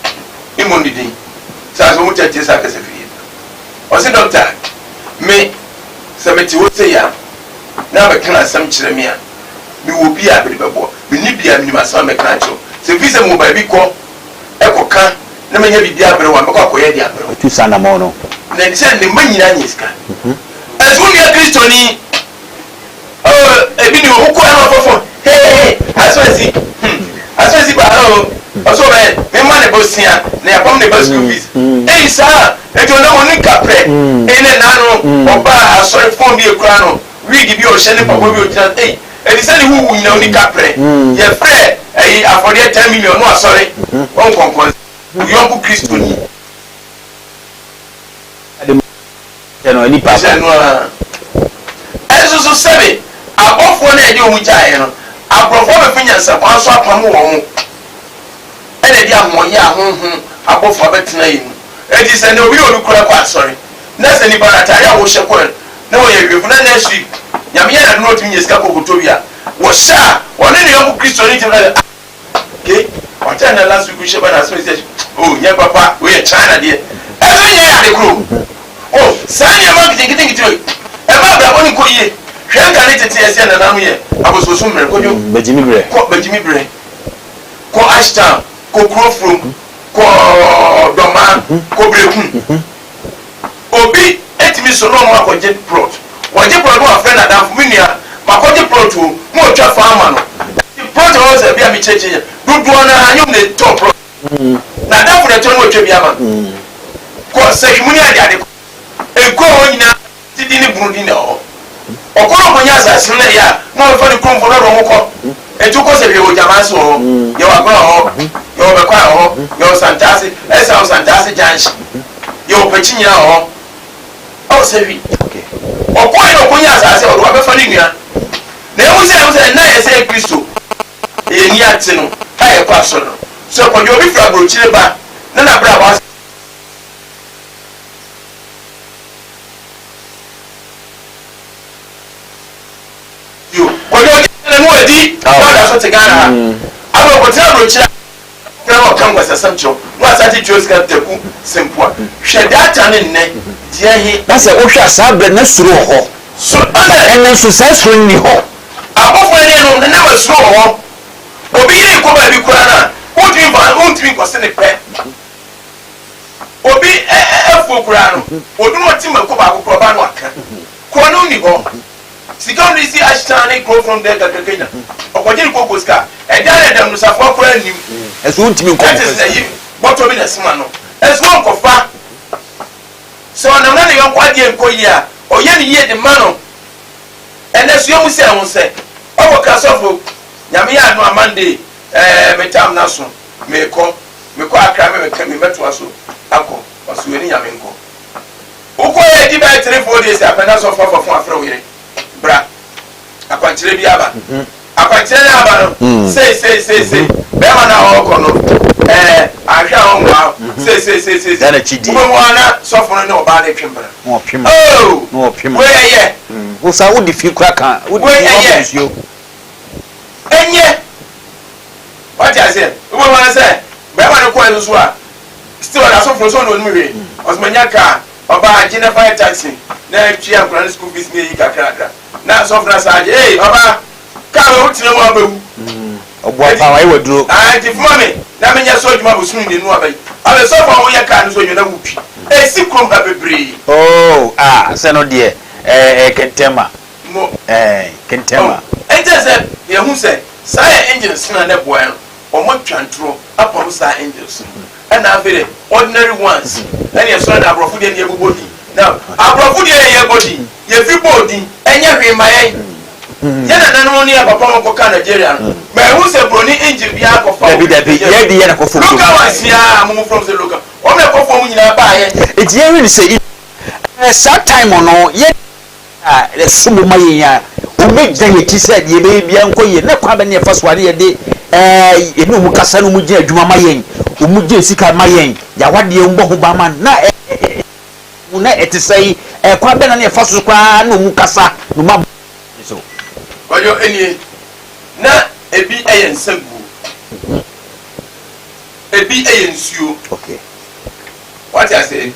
[SPEAKER 1] mmɔ ne din saa sɛ wɔn kyɛ saa kasa firi ɔse doctor me sɛ mete hɔ sei a na abɛka asɛm kyerɛ me a mewɔ bi a mede bɛboa menni bi a menim asɛm a mɛka akyerɛ wo sɛ ɛfiri sɛ mewɔ baabi kɔ kɔka na manya biribi abrɛ wo a mɛkɔ akɔyɛ de abrɛ wo.
[SPEAKER 2] Ɔtu saa anammɔn no.
[SPEAKER 1] Na sɛ ne mma nyinaa nya sika. Ɛnso wo nua Kristoni, oh, ebi ni hɔ, wokɔ ɛna ɔfɔ fon, hey, hey, asɛm asi, hmm, asɛm. o, ɔsɛ ɔbɛyɛ mema ne bosea na yɛapam ne ba school fees. Ei saa, enti ɔnam ɔne kaprɛ. Ei ne nna no ɔbaa asɔre phone bi ekura no, wig bi a ɔhyɛ ne mpaboa bi a ɔgyina ei enti sɛ ne ho wu nyina ɔni kaprɛ. Yɛfrɛ ɛyi afɔdeɛ 10 million no asɔre ɔnkɔnkɔn wo yɔnko Kristoni.
[SPEAKER 2] Hyɛ no ani paapa.
[SPEAKER 1] Hyɛ no ara. Ɛnso so sɛbe abɔfoɔ no a yɛde wɔn gyaeɛ no, aborɔfoɔ abɛfa nyansakwan so apamo wɔn, ɛna ɛde ahoɔyɛ a honhom abɔfoɔ abɛtena yɛn mu. Enti sɛ nnɛ obi ne obi kora kɔ asɔre, na sɛ nipa no atadeɛ a wɔhyɛ kɔɛ no, na wɔyɛ awiefo, na next week Nyame yɛ n'adom na ɔtumi nya sika kɔ kɔtɔ bi a, wɔhyɛ a, ɔne ne yɔnko Kristoni tumi ka sɛ, ah, Ke ɔkyɛ na last week hyɛ ba na asɛm sɛ oh nyɛ papa wei yɛ China deɛ ɛso nyɛ yɛ ade koro oh saa nneɛma nketenkete nkete wei ɛma abrabɔ no nkɔ yie hwɛ nka ne tete ɛsɛ nananom yɛ abosonsom mmerɛ kɔdwo
[SPEAKER 2] Bɛgyimi berɛ
[SPEAKER 1] kɔ bɛgyimi berɛ kɔ Ashtown kɔ Kurofurom kɔ Dɔmaa kɔ Berekum Obi tumi so na ɔno akɔgye plot. Wɔgye plot na wafrɛ n'adamfo, me nua, makɔgye plot o, na watwa fa ama no. Nti plot a ɔwɔ sɛ bi a mekyerɛkyerɛ yɛ, dodoɔ no ara nyɛ wɔn na ɛtɔ plot. N'adamfo na ɛtɔ na watwa bi ama no. Kɔ sahwi ne adeade kɔ. Nkuro a ɛwɔ nyinaa ti din ne bunu din na ɛwɔ hɔ. Ɔkɔ na ɔkɔnya asase no na ɛyɛ a, na ɔbɛfa ne kuromfoɔ na ɔde wɔn kɔ. Nti wokɔ sɛ yɛwɔ Gyamase wɔ hɔ, yɛwɔ Agona wɔ hɔ, yɛwɔ Bɛkwae wɔ hɔ, yɛwɔ Santase, ɛsan wɔ Santase junction, yɛwɔ Pakyi nyinaa wɔ hɔ. Ɛwɔ sɛ hwi. Ɔkɔe na ɔkɔnya asase a ɔde wabɛfa ne nua. Na ehu sɛ ɛho sɛ ɛnna yɛ sɛ Kristo yɛ ni ate no a yɛkɔ asɔre no. Sɛ kɔdwe obi firi aburokyire ba na n'abrabɔ ase. Yo, Kwadwo ɔgye Ghana no adi na ɔda so te Ghana ha. Afei ɔkɔtena aburokyire a ɔfrɛ na ɔka nkwasasɛm kyerɛ wo na wasan ate tua sika taku sempoa. Hwɛ data ne nnɛ deɛ he.
[SPEAKER 2] Na sɛ wohwɛ a saa berɛ no na suro wɔ hɔ.
[SPEAKER 1] So ɔsɛ.
[SPEAKER 2] Ɛnnɛ nso saa suro no nni hɔ.
[SPEAKER 1] Abɔfoɔ ɛne no na na suro wɔ hɔ. Obi yere rekɔ baabi koraa no a, wontumi mfa wontumi nkɔse ne pɛ. Obi afuo koraa no, odu na ɔte mako baako koraa ɔba no aka. Korɔ no nni hɔ. Sika a ɔde si ahyɛn ne kuro fam dɛn kakraka nya. Ɔkɔgye ne koko sika. Ɛdan na ɛdam no safoa koraa nnim.
[SPEAKER 2] Ɛso wontumi nkɔ
[SPEAKER 1] That is ayi bɔtɔ bi na ɛsoma no. Ɛso ɔnkɔfa. Sɛ ɔnam na ne yɔnko adeɛ nkɔ yie a, ɔyɛ no yie de ma no. Ɛnɛ so yɛhu sɛ ɛho sɛ ɔkɔ ka sɔfo Nyame yɛ adom a Monday ɛɛ me tam no aso meekɔ. Mekɔ Accra me mɛka me mɛtoa so akɔ. Ɔse wei ne Nyame nkɔ. Wokɔ yɛ di bɛyɛ 3 4 days apɛ na sɔfo afa fon afrɛ wo yere bra akwankyerɛ bi aba akwankyerɛ no aba no sei sei sei sei bɛrima no a ɔrekɔ no ɛɛ ahwɛ a ɔnwa sei sei sei sei
[SPEAKER 2] Da n'akyi die.
[SPEAKER 1] wobɛhu ara na sɔfo no ne ɔbaa no retwe mpena
[SPEAKER 2] Na ɔtwe ma.
[SPEAKER 1] oh
[SPEAKER 2] Na ɔtwe ma.
[SPEAKER 1] wei ɛyɛ
[SPEAKER 2] Wo saa wode fi kora ka. Wode
[SPEAKER 1] Wei
[SPEAKER 2] fi wabɔ
[SPEAKER 1] ɛyɛ.
[SPEAKER 2] nsuo.
[SPEAKER 1] Ɛnyɛ wate aseɛ wobɛhu ara sɛ bɛrima no kɔɛ no so a Still ɔda so foro sɛ ɔna onim hwee. Ɔse manya car, ɔbaa gye na fa yɛ taxi na tua nkwadaa no school fees ne ayi kakrakra. Na sɔfo no asan agye, ei ɔbaa, car wei wotena mu a wobɛwu.
[SPEAKER 2] Ɔboa paa wayɛ waduro.
[SPEAKER 1] Ah nti foma me na menyɛ so adwuma bosome mmienu aba yi. Afei sɔfo a woyɛ car no so adwuma na wotwi. Esi kurom ha bebree.
[SPEAKER 2] Oh ah sɛ no deɛ ɛɛ kɛntɛnma
[SPEAKER 1] Mo.
[SPEAKER 2] Ɛɛ kɛntɛnma.
[SPEAKER 1] Oh ɛnkyɛ sɛ yɛhu sɛ saa yɛ engines no a na ɛboa yɛn no. Wɔn atwa ntorɔ apam saa angels no ɛna afei deɛ ordinary ones ɛna yɛsɔre na aborɔfo deɛ na yɛbobɔ din na aborɔfo deɛ na yɛbɔ din yɛfi bɔɔ din ɛnyɛ hwee ma yɛn yɛn nananom ne yɛn papa wɔn kɔka Nigeria no ma ɛhu sɛ broni angel biara kɔfa
[SPEAKER 2] Dabi dabi yɛn de yɛn na kɔfam
[SPEAKER 1] local ones yaa mo mo from sɛ local wɔn na ɛkɔfam nyinaa baayɛ.
[SPEAKER 2] Eti yɛn hwɛ ne sɛ saa time no yɛn. a ɛsom bo ma yɛn a, wɔbɛgyina yɛn akyi sɛ deɛ yɛbɛyɛ biara nkɔ yie. Na kwan bɛn na yɛfa so a na yɛde ɛɛ yɛne wɔn kasa na wɔgyina adwuma ma yɛn, wɔgye sika ma yɛn, yɛawadeɛ wɔbɔ ho ban ma na ɛ mu na ɛte sɛ ɛkwan bɛn na yɛfa so koraa na wɔn kasa na wɔn abɔ so.
[SPEAKER 1] Kwadwo nie, na ebi yɛ nsaguo, ebi yɛ nsuo.
[SPEAKER 2] Okay.
[SPEAKER 1] Wate aseɛ?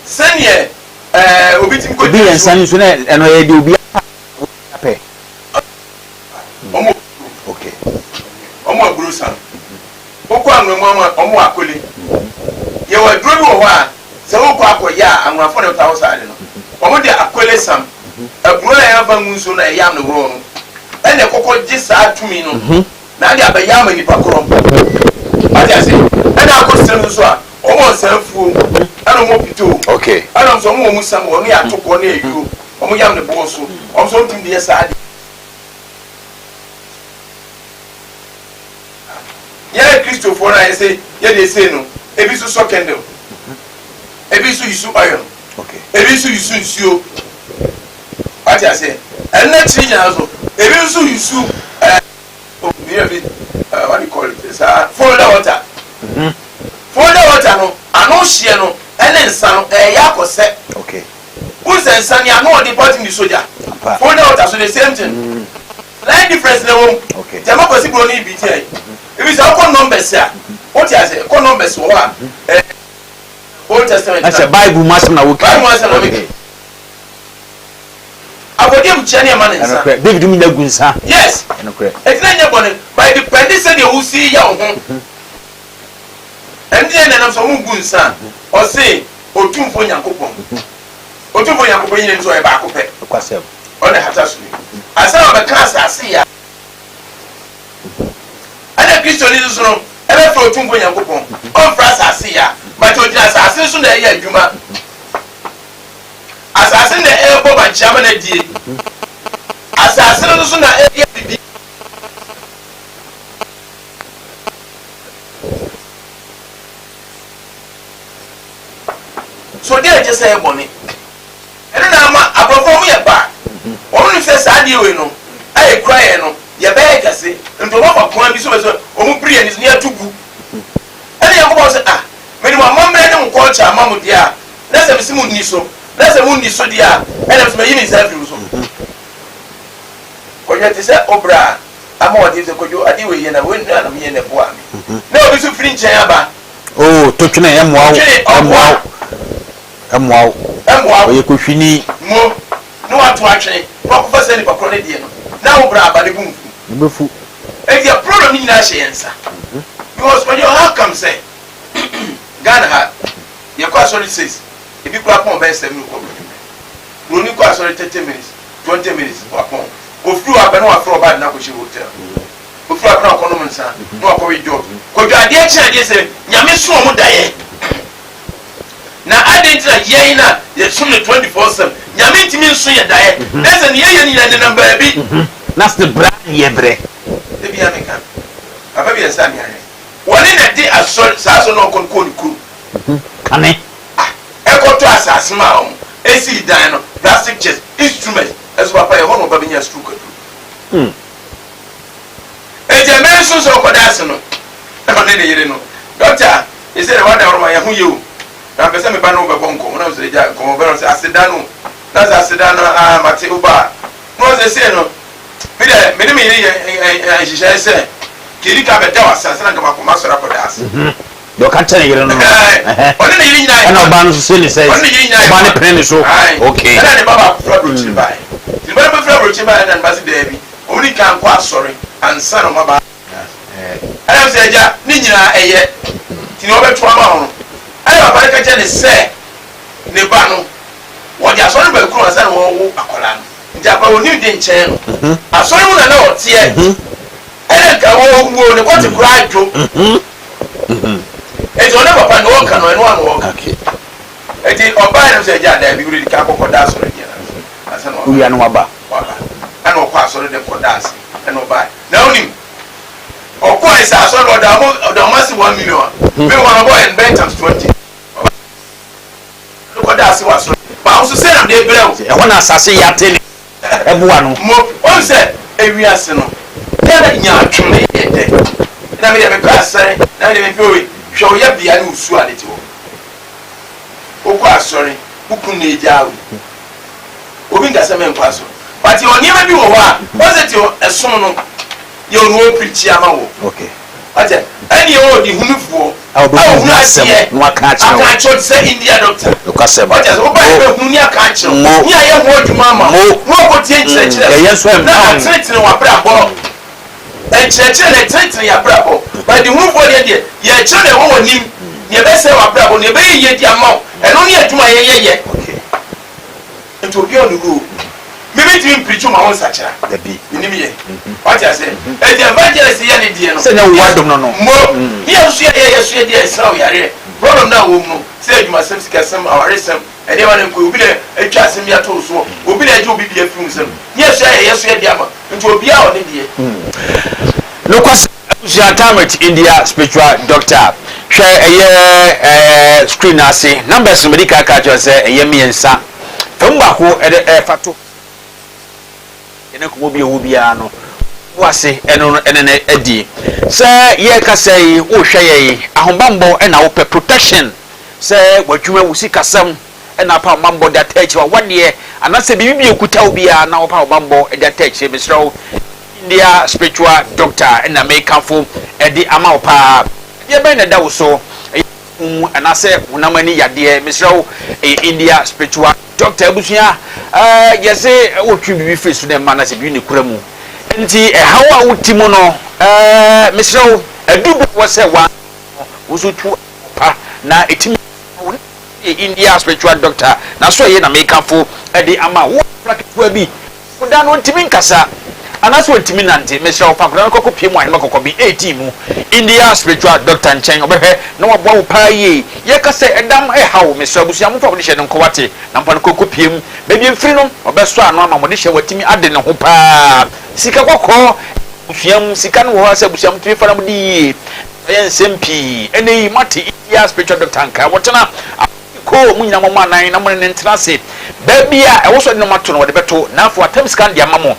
[SPEAKER 1] Sɛdeɛ Ɛɛ, obi tumi kɔ
[SPEAKER 2] Obi yɛ nsa no nso na ɛno ɛyɛ deɛ obi apɛ.
[SPEAKER 1] Wɔn wɔ
[SPEAKER 2] Okay.
[SPEAKER 1] Wɔn wɔ aburo san. Wokɔ anwura mu ama wɔn wɔ akole. Yɛwɔ aduro bi wɔ hɔ a sɛ wokɔ akɔyɛ a anwurafo na ɛtaa wɔ saa ade no. Wɔn de akole sam. Aburo a yɛamfa ngu nsuo no a ɛyam no worɔ no ɛna ɛkɔkɔ gye saa tumi no na ade abɛyɛ ama nipa korɔ. Wate ase? Ɛna akɔ srem nso a, wɔn wɔ nsa afuo, ɛna wɔn wɔ pitoo, ɛna wɔn nso wɔn wɔ mu sam, wɔn yɛ atokoɔ ne ayuo, wɔn yam ne boɔ so, wɔn nso wɔn tumi de yɛ saa adeɛ. Yɛn Kristofoɔ no a yɛsɛ yɛde sei no, ebi nso sɔ candle, ebi nso use oil, ebi nso use nsuo. Wate aseɛ? Ɛno akyiri nyinaa nso, ebi nso use ɛɛ mmienu bi ɛɛ what do you call it saa folder water. Folder water no ano hyeɛ no ɛne nsa no ɛyɛ akɔsɛ. Wohu sɛ nsa nea ano ɔden paa tumi de sɔ gya. Folder water so the same thing. Slight difference na ɛwɔ mu. Nti ɛma Kwasi Broni bi tiɛ. Ebi sɛ wokɔ numbers a, wote ase, kɔ numbers wɔ hɔ a, ɛɛ Old Testament na.
[SPEAKER 2] Ɛsɛ Bible mu asɛm na woka.
[SPEAKER 1] Bible mu asɛm na meka. Afɔdeɛbukyia ne ɛma ne nsa.
[SPEAKER 2] Ɛnokorɛ, David mu nya gu nsa.
[SPEAKER 1] Yes.
[SPEAKER 2] Ɛnokorɛ.
[SPEAKER 1] Eti na nyɛ bɔne, but it depend sɛdeɛ wosi yɛ wo ho. Ɛno nti na ɛnam sɛ wɔn gu nsa a, ɔse Otumfoɔ Nyankopɔn. Otumfoɔ Nyankopɔn nyina nim sɛ ɔyɛ baako pɛ.
[SPEAKER 2] Nokwasɛm.
[SPEAKER 1] Ɔno na ɛhata soro yi. Ansa na ɔbɛka asase yi a, ɛna Kristoni nso so no ɛbɛfrɛ Otumfoɔ Nyankopɔn. Ɔmfrɛ asase yi a, but ogyina asase no so na ɛyɛ adwuma. Asase no na ɛrebɔ bankye ama no adie. Asase no nso so na ɛyɛ biribi. So deɛ ɛkyɛ sɛ ɛyɛ bɔne? Ɛno na ama aborɔfo wɔn yɛ ba. Wɔn nim sɛ saa adeɛ wei no a ɛkura yɛn no yɛbɛyɛ kɛse. Nti wɔn afa kwan bi so bɛ sɛ wɔn biri yɛn ani so na yɛato gu. Ɛna Nyankopɔn sɛ ah mede mo amammerɛ ne mo culture ama mo deɛ a na sɛ mese mo nni so na sɛ mo nni so deɛ a ɛna mese mayi me nsa afiri mo so. Kwadwo te sɛ wo bra a ama wɔde sɛ Kwadwo adeɛ wei yɛ na wei na meyɛ na ɛboaa me. Na obi nso firi nkyɛn aba.
[SPEAKER 2] Oh totwene ɛmmoa wo ɛmmoa wo ɛmmoa wo
[SPEAKER 1] Ɛmmoa wo.
[SPEAKER 2] Ɔyɛ kohwini.
[SPEAKER 1] Mo na wato atwene na wakɔfa saa nipa korɔ no deɛ no na wo bra aba ne bo nfu.
[SPEAKER 2] Ne bo fu.
[SPEAKER 1] Enti yɛ problem no nyinaa hyɛ yɛn nsa because Kwadwo how come sɛ Ghana ha yɛkɔ asɔre seis ebi koraa pɔn bɛyɛ 7 o'clock anwummerɛ Buroni kɔ asɔre 30 minutes 20 minutes wapɔn ofiri hɔ aba na wafrɛ ɔbaa de no akɔhyɛ hotel. Ofiri abena ɔkɔ nom nsa na wakɔ we job. Kwadwo adeɛ kye adeɛ sɛ nyame so ɔmo daeɛ na adɛn nti na yɛn na yɛ som no 24 7 nyame ntumi nso yɛ daeɛ na sɛ nea yɛyɛ no nyinaa nenam baabi.
[SPEAKER 2] Na se bra yɛ brɛ.
[SPEAKER 1] Da biara meka papa bi a ɛsɛ a me ahwɛ wɔne na de asɔre saa asɔre na ɔkɔ no kɔɔ ne kurom.
[SPEAKER 2] Kane.
[SPEAKER 1] Ah ɛkɔtɔ asase maa wɔn esii dan no plastic chairs instruments ɛso papa yɛ hɔ na ɔba bɛnya stroke aduro. Enti ɛbɛyɛ nso sɛ ɔkɔda ase no, na ɔne ne yere no, Dɔkta, seesei deɛ w'adaworo ma yɛn ho yɛ o, na mepɛ sɛ me ba ne wo bɛbɔ nkɔmmɔ. Na ɔsɛ, Agya, nkɔmmɔ bɛn? Ɔsɛ, Aseda no o. Na sɛ aseda no aa, mate, wo ba a. Na ɔsɛ, Seesei no, me deɛ, me ne me yere yɛ nhyehyɛe sɛ, nka yɛdi kan bɛda wo ase ansa na nka makɔ m'asɔre akɔda ase.
[SPEAKER 2] Deɛ ɔka kyerɛ ne yere no no.
[SPEAKER 1] Ɔne ne yere nyinaa yɛ
[SPEAKER 2] Ɛna ɔbaa no nso se ne sɛ.
[SPEAKER 1] Ɔne ne yere nyinaa yɛ
[SPEAKER 2] Ɔbaa no pene ne so. Okay.
[SPEAKER 1] Ɛna ne ba baako firi aburokyire baeɛ. Nti ne ba no bɛfiri aburokyire baeɛ ɛna ne ba se daabi, wɔn di kan kɔ asɔre ansa na wɔn aba. Ɛna sɛ agya ne nyinaa ɛyɛ nti nea ɔbɛto ama wo no. Ɛna papa no ka kyerɛ ne sɛ ne ba no wɔde asɔre ba kurom ansa na wɔwo akwadaa no. Nti akwadaa ɔnim de nkyɛn no. Asɔre mu na na ɔteɛ. Ɛna nka wɔwuo ne kɔte koraa dwo. Enti ɔne papa no ɔka no ɛno ano ɔka. Enti ɔbaa no sɛ agya daabi wode ka kɔkɔ da asɔre deɛ no ase ansa na waba.
[SPEAKER 2] Owia no waba.
[SPEAKER 1] Waba. Ɛna ɔkɔ asɔre dɛm kɔ da ase ɛna ɔbaa. Na wonim ɔkɔɛ sɛ asɔre no ɔda ɔmo ɔda ɔmo ase 1 million a me wɔn ɔbɔ yɛn bɛyɛ times 20. Ɔba no kɔ da ase wɔ asɔre. Ba wo so sɛ na mede brɛ wo.
[SPEAKER 2] Ɛhɔ na asase yate ne ɛboa no.
[SPEAKER 1] Mo wɔn sɛ ewiase no yɛ nyaatwom na yɛ dɛ na me deɛ mepɛ asɔre na me deɛ mepɛ wei hwɛ wo yɛ bea ne wo su ade te hɔ wokɔ asɔre wo kunu na egyaa wo obi nka sɛ menkɔ asɔre but yɛ nneɛma bi wɔ hɔ a wɔn sɛ te ɛsom no yɛ ɔno ɔpirikyi ama wɔ
[SPEAKER 2] okay
[SPEAKER 1] ɔtɛ ɛne yɛ ɔdi hunufoɔ
[SPEAKER 2] A
[SPEAKER 1] a
[SPEAKER 2] ɔbɛhunu
[SPEAKER 1] ɔhunu
[SPEAKER 2] asɛm
[SPEAKER 1] adeɛ
[SPEAKER 2] na waka akyerɛ
[SPEAKER 1] aka
[SPEAKER 2] wo.
[SPEAKER 1] akyerɛ wo te sɛ India doctor
[SPEAKER 2] Nokwasɛm.
[SPEAKER 1] ɔtɛ sɛ woba yɛ bɛhunu ne aka akyerɛ wo
[SPEAKER 2] Mo.
[SPEAKER 1] ne ayɛ ho adwuma ama wo
[SPEAKER 2] Mo.
[SPEAKER 1] na wakɔtie nkyerɛkyerɛ
[SPEAKER 2] Yɛyɛ nso
[SPEAKER 1] na
[SPEAKER 2] ɛmfa ho.
[SPEAKER 1] atenetene w'abrabɔ nkyerɛkyerɛ na ɛtenetene yɛabrabɔ but de hunufoɔ deɛ deɛ yɛkyerɛ na ɛwɔ w'anim nea ɛbɛsɛe w'abrabɔ nea ɛbɛyɛ yie di ama wo ɛno ne adwuma a yɛyɛyɛ
[SPEAKER 2] Okay.
[SPEAKER 1] nti obiara ɔne role meme Mentumi mpreach ma wo nsakyera.
[SPEAKER 2] Dabi.
[SPEAKER 1] Menim yɛ. Wate aseɛ? Enti evangelist yɛ ne deɛ no.
[SPEAKER 2] Sɛ nyɛ wo adom no no.
[SPEAKER 1] Mo, ne yɛn nso yɛyɛ yɛ so yɛ deɛ ɛsra wo yareɛ. Problem no a wɔ mu no, sɛ adwumasɛm, sikasɛm, awaresɛm, nneɛma no nkɔ, obi na atwa asɛm bi ato wo soɔ, obi na agye obi deɛ afiri wo nsam. Ne yɛn nso yɛayɛ yɛ so yɛ deɛ ama. Nti obiara wɔ ne deɛ.
[SPEAKER 2] Nokwasɛm, abusua Tamit India spiritual doctor hwɛ ɛyɛ ɛɛ screen no ase numbers no madi kan aka akyerɛ sɛ ɛyɛ mmiɛnsa fa mu baako ɛde ɛfa to yɛne nkɔmmɔ bi a ɛwɔ biara no wo ase ɛno no ɛne no adi sɛ yɛrekasa yi wohwɛ yɛn ahobammɔ ɛna wopɛ protection sɛ w'adwuma wo sikasɛm ɛna apa ahobammɔ de ata akyire wawadeɛ anaasɛ biribi bi ekuta wo biara na wɔpa ahobammɔ de ata akyire, mesrɛ wo, India spiritual doctor ɛna mekamfo ɛde ama wo paa. Adeɛ bɛn na ɛda wo so? Ɛyɛ honhom mu anaasɛ honam ani yadeɛ? Mesrɛ wo, ɛyɛ India spiritual doctor. Abusua, ɛɛ yɛse wotwe biribi firi so na ɛma anaasɛ biribi na ekura mu. Nti ɛhaw a wote mu no, ɛɛ mesrɛ wo, adu bere wɔ sɛ wa wo nso tu pa na ɛtumi wo yɛ India spiritual doctor na so ɛyɛ na mekamfo ɛde ama wo. Akwadaa ketewa bi Akwadaa no ntumi nkasa anaasɛ ɔntumi nnante. Mesrɛ wo fa akwadaa no kɔ kɔpue mu Ahema Kɔkɔbe 18 mu India spiritual doctor nkyɛn. Ɔbɛhwɛ na waboa wo paa yie. Yɛka sɛ ɛdam ɛha wo, mesrɛ abusua momfa mo dehyɛ no nkɔ wate na momfa no kɔ kɔpue mu. Baabi mfiri no ɔbɛsɔ ano ama mo dehyɛ watumi ade ne ho paa. Sika kɔkɔɔ abusua mu sika no wɔ hɔ a sɛ abusua motumi fa na mode yie. Ɛyɛ nsɛm pii. Ɛnɛ yi moate India spiritual doctor nka. Wɔtena Koo, mo nyinaa mommɔ anan na mo ne no ntena ase. Baabi a ɛwɔ sɛ ɔde nneɛma to no, ɔde bɛto, na afei watam sika no de ama mo.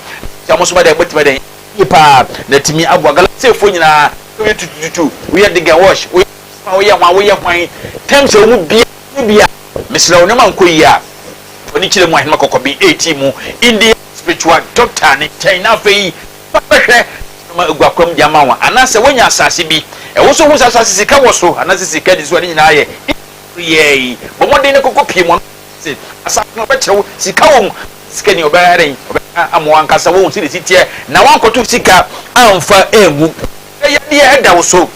[SPEAKER 2] Na mo nso moayɛ dɛn? Moatumi ayɛ dɛn? Yie paa, na atumi aboa Galamseyfoɔ nyinaa. Sɛ woyɛ tutututu, woyɛ dig and wash, woyɛ hwan, woyɛ hwan, woyɛ hwan, tam sɛ wɔn mu biara nyɛ bi a, mesrɛ wo, nneɛma nkɔ yie a, fa w'ani kyerɛ mu Ahenemma Kɔkɔbe 18 mu India Spiritual Doctor no nkyɛn, na afei fa bɛhwɛ nneɛma agu akwam de ama wɔn. Anaasɛ woanya asase bi, ɛwɔ sɛ wohu sɛ asase sika wɔ so, anaasɛ sika nni so a, ne nyinaa yɛ Yɛe. Bɔ mmɔden na kɔkɔ pie mu. Ɔno se, asase no ɔbɛkyerɛ wo sika wɔ mu. Sika ni ɔbɛyɛ dɛn? Ɔbɛka ama w'ankasa woahu sɛdeɛ ɛsi teɛ na woankɔto sika amfa angu. Sɛ yadeɛ da wo so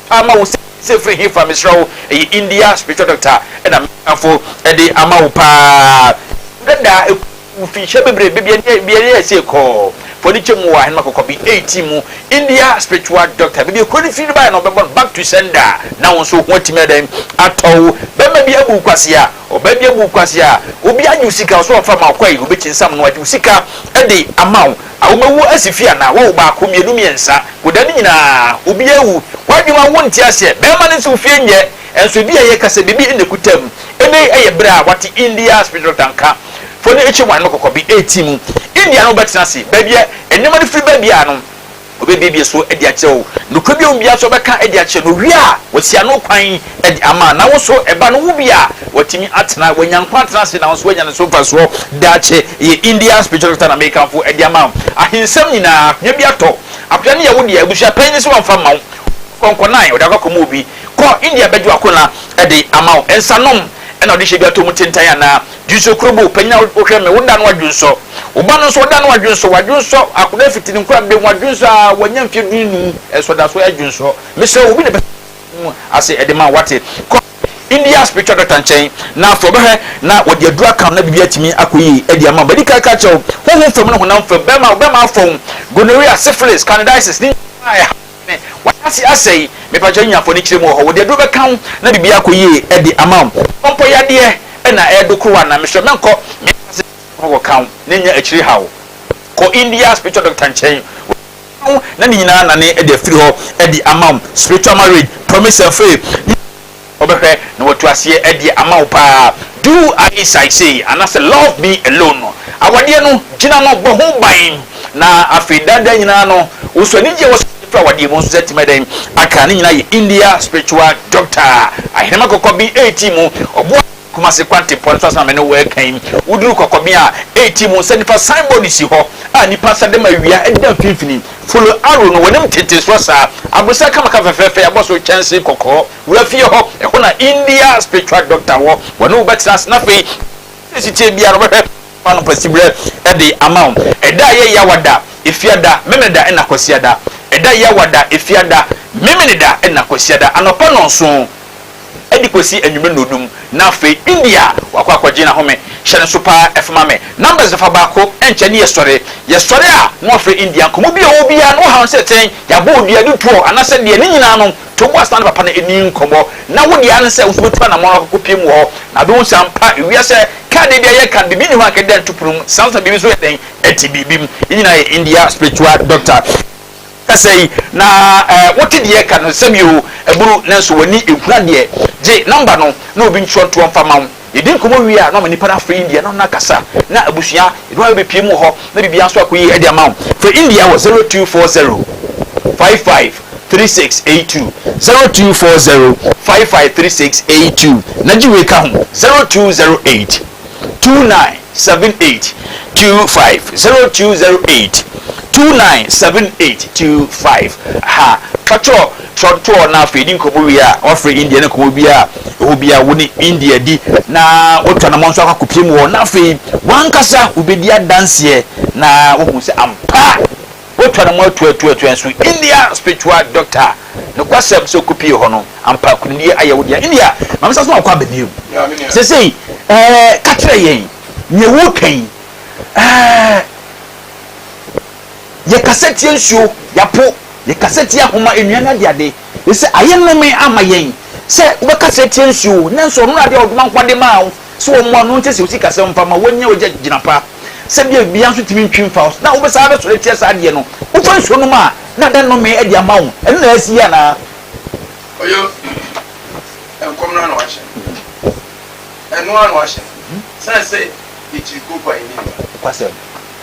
[SPEAKER 2] paa ma wo sɛ sɛ firi hefa mesrɛ wo ɛyɛ India spiritual doctor ɛna mekamfo de ama wo paa. Dada Mfirihyia bebrebe bi ani bi ani ɛsɛ kɔɔ furniture mu wɔ Ahenema Kɔkɔbe 18 mu India spiritual doctor baabi a kuro no firi baeɛ no ɔbɛbɔ no back to sender na wo nso ho atumi adɛn atɔ wo. Bɛrima bi abu wo kwasea, ɔbaa bi abu wo kwasea, obi agye wo sika ɔsɛ ɔmfa ma wo kɔe ɔbɛkyinsam no agye wo sika de ama wo. Awomawuo asi fie anaa? Wawo baako, mmienu, mmiɛnsa, koda no nyinaa obi awu. W'adwuma wonte aseɛ, bɛrima no nso wo fie nyɛ nso ebi a yɛka sɛ biribi na ɛkuta mu. Ɛnnɛ yi ɛyɛ berɛ a wate India spiritual doctor nka. Fo no akyi wɔn ano kɔkɔbe reti mu. India no wobɛtena ase baabi a nneɛma no firi ba biara no, wɔbɛbuebue so de akyerɛ wo. Nokorɛ bi a ɛwɔ mu biara nso wɔbɛka de akyerɛ no. Wɔwie a, wɔasi ano kwan de ama. Na wo nso, ɛba no wo wie a, watumi atena, wanya nkwa atena ase, na wo nso woanya ne so mfasoɔ daakye. Ɛyɛ India spiritual doctor na mekamfo de ama wo. Ahensɛm nyinaa, akonnwa bi atɔ. Akonnwa no yɛ wo dea, abusua panyin no sɛ wɔmfa mma wo. Kɔnkɔnan, wɔde akɔ akɔma obi. Kɔ India bɛgye w'akonnwa de ama wo. Nsanom na wɔde hyɛ bi atɔ mu tentan anaa? Dwonsɔ kurobo, panyin a wohwɛ me, wo da no adwonsɔ. Wo ba no nso ɔda no adwonsɔ, wadwonsɔ, akwadaa fiti ne nkorabere mu adwonsɔ a wanya mfeɛ 15 nso ɔda so adwonsɔ. Mesrɛ wo, obi na ɛpɛ mu ase ɛde ma wo, wate? Kɔ India spiritual doctor nkyɛn na afei ɔbɛhwɛ na wɔde aduru aka wo na biribi atumi akɔ yie ɛde ama wo. Madi kan aka akyerɛ wo, honhom fam ne honam fam, bɛrima, bɛrima afɔn, gonorrhea, syphilis, candidiasis, ne nyinaa ɛha. Me, w'ase asɛe. Mepakyɛw nya afɔnikyerɛ mu wɔ hɔ. Wɔde aduro bɛka wo na biribiara akɔ yie de ama wo. Mpɔmpɔ yadeɛ na ɛredokoro wo anaa? Mesrɛ mɛnkɔ me ase kɔ ka wo na nya akyiri haw. Kɔ India spiritual doctor nkyɛn. Wɔbɛka wo na ne nyinaa anane de afiri hɔ de ama wo. Spiritual marriage, promise and fail. Ɔbɛhwɛ na watu aseɛ de ama wo paa. Do as I say anaasɛ love me alone no, awadeɛ no, gyina no, bɔ ho ban, na afei daa daa nyinaa no, wo nso anigyeɛ a ɛwɔ sɛ wode firi awadeɛ mu nso sɛ atumi ayɛ dɛn aka. Ne nyinaa yɛ India spiritual doctor Ahenema Kɔkɔbe 18 mu ɔboa Kumasi kwantempɔn no so asɛm a me ne wo reka yi. Woduru Kɔkɔbe a 18 mu sɛ nifa signboard si hɔ a nipa nsa de ma awia da mfimfini. Follow arrow no w'anim ntentensoɔ saa. Aborosan kamakama fɛfɛɛfɛ yɛabɔ so kyɛnse kɔkɔɔ. Wura fie hɔ, ɛhɔ na India spiritual doctor wɔ. Wɔne wo bɛtena ase na afei sɛ si teɛ biara no ɔbɛhwɛ fa no pasiberɛ de ama wo. Ɛda a ɛyɛ Yawada, Efiada, Memeneda ɛna Kwasiada. Ɛda Yawada, Efiada, Memeneda ɛna Kwasiada anɔpa nnɔnson. de kɔsi anwummerɛ nnɔnum, na afei India wakɔ akɔgye n'ahome. Hyɛ no nso paa fa ma me. Numbers no fa baako, ɛnkyɛ ne yɛsɔre. Yɛsɔre a, na wafrɛ India. Nkɔmmɔ bi a ɔwɔ biara no, wohaw no sɛ sɛn, yɛabɔ wo dua de toɔ anaasɛ deɛ, ne nyinaa no, to bo ase na ne papa no nni nkɔmmɔ. Na wo deɛ ara ne sɛ wo nso wobɛtu anammɔn akɔkɔpue mu wɔ hɔ, na wobɛhu sɛ ampa wiase kaa da biara yɛka no, biribi nni hɔ a anka ɛda nto pono mu, saa nso na biribi nso yɛ dɛn? Ɛte biribi mu. Yɛn nyinaa yɛ India spiritual doctor. Kasa yi na wote deɛ ɛka no sɛbi o aburu nanso w'ani nhunu adeɛ gye number no na obi ntwerɛ ntoɔ mfa ma wo yɛdi nkɔmmɔ wie a na wama nipa no afrɛ India na ɔno akasa na abusua yɛde wɔn abɛpie mu wɔ hɔ na biribiara nso akɔ yie de ama wo frɛ India wɔ 0240 55 3682 0240 55 3682 na gye wei ka ho 0208 29 78 25 0208 29 78 25 ha fa twerɛ twerɛ toɔ na afei di nkɔmmɔ wie a wafrɛ India ne nkɔmmɔ bi a ɛwɔ bi a wo ne India di na woatwa namɔ nso akɔ akɔpie mu hɔ na afei wankasa wobɛdi adanseɛ na wohu sɛ ampa Wotwa ne ho atuatuatua nso India spiritual doctor nokwasɛm sɛ okopie hɔ no ampa akunimdie ayɛ wo dea India ma me nsa so akɔ aba bio sesei ɛɛ ka kyerɛ yɛn nea woka yi ɛɛ yɛ kasa tia nsuo yapo yɛ kasa tia ahoma nnua ne adeade sɛ ayɛ nnome ama yɛn sɛ wobɛkasa atia nsuo nanso ɔno na adeɛ a ɔdoma nko de maa wo sɛ wɔmmoa no nte sɛ wo sikasɛm mfa ma woanya w'agya gyina pa sɛ bia bia nso tumi ntwi mfa wo so na wobɛsan abɛsɔre atia saa adeɛ no wofa nsuo nom a na ada nnome de ama wo ɛno na asi yi anaa?
[SPEAKER 1] Oyo, nkɔm no ara na wahyɛ no. Ɛno ara na wahyɛ no. Sane sɛ yɛkyiri kooko a yɛnni mma.
[SPEAKER 2] Nokwasɛm.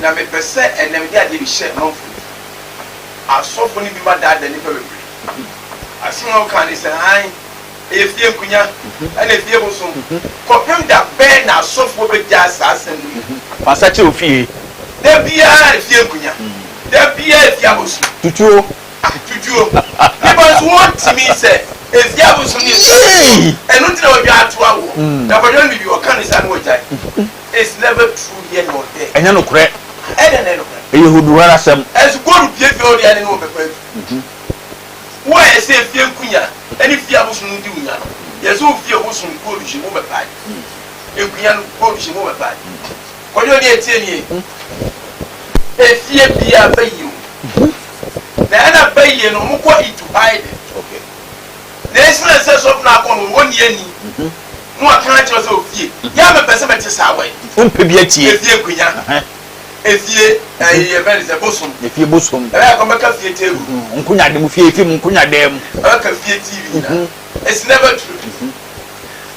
[SPEAKER 1] Na mepɛ sɛ ɛnnɛ mede adeɛ bi hyɛ manfoɔ ti. Asɔfo no bi ma daadaa nnipa bebree. Asɛm a wɔka ne sɛ, Aane, Ɛyɛ fie nkonya ɛna efie bosom. Kɔpem da bɛn na asɔfoɔ bɛgyaa saa asɛm no mu?
[SPEAKER 2] Fa nsa kyerɛ ofie.
[SPEAKER 1] Da biara efie nkonya. Da biara efie abosom.
[SPEAKER 2] Tutuo.
[SPEAKER 1] Ah tutuo. Nipa nso wɔntumi sɛ efie abosom ne efie abosom. Ɛno nti na wɔdwa ato awoɔ. Na kwadwo no biribi wɔka ne saa na wɔgyae. It's never true here nor there.
[SPEAKER 2] Ɛnyɛ nokorɛ.
[SPEAKER 1] Ɛdɛn na ɛyɛ nokorɛ?
[SPEAKER 2] Ɛyɛ huduhara asɛm.
[SPEAKER 1] Ɛnso gold pie fie hɔ deɛ ɛne ne wɔbɛkɔ atu. Wo a yɛsɛ efie nkunya ne fie abosom no di wo nya no, yɛsɛ wo fie bosom gold hyɛ mu bɛpae. Nkunya no gold hyɛ mu bɛpae. Kwadwo deɛ ɛteɛ nie, efie biara bɛyie o. Na ɛna bɛyie no wɔn kɔ into hiding. Na esiane sɛ sɔfo no akɔ no wɔnni ani na waka akyerɛ sɛ ofie yɛ a mepɛ sɛ mɛte saa wɔ yi.
[SPEAKER 2] Wompɛ bi atie.
[SPEAKER 1] Efie nkunya. Efie ɛyi yɛ fɛn sɛ bosom.
[SPEAKER 2] Efie bosom.
[SPEAKER 1] Ɛbɛyɛ akɔ bɛka fie table.
[SPEAKER 2] Nkonya de mu fie efie mu nkonya dan mu.
[SPEAKER 1] Ɛbɛka fie TV nyinaa. It's never true.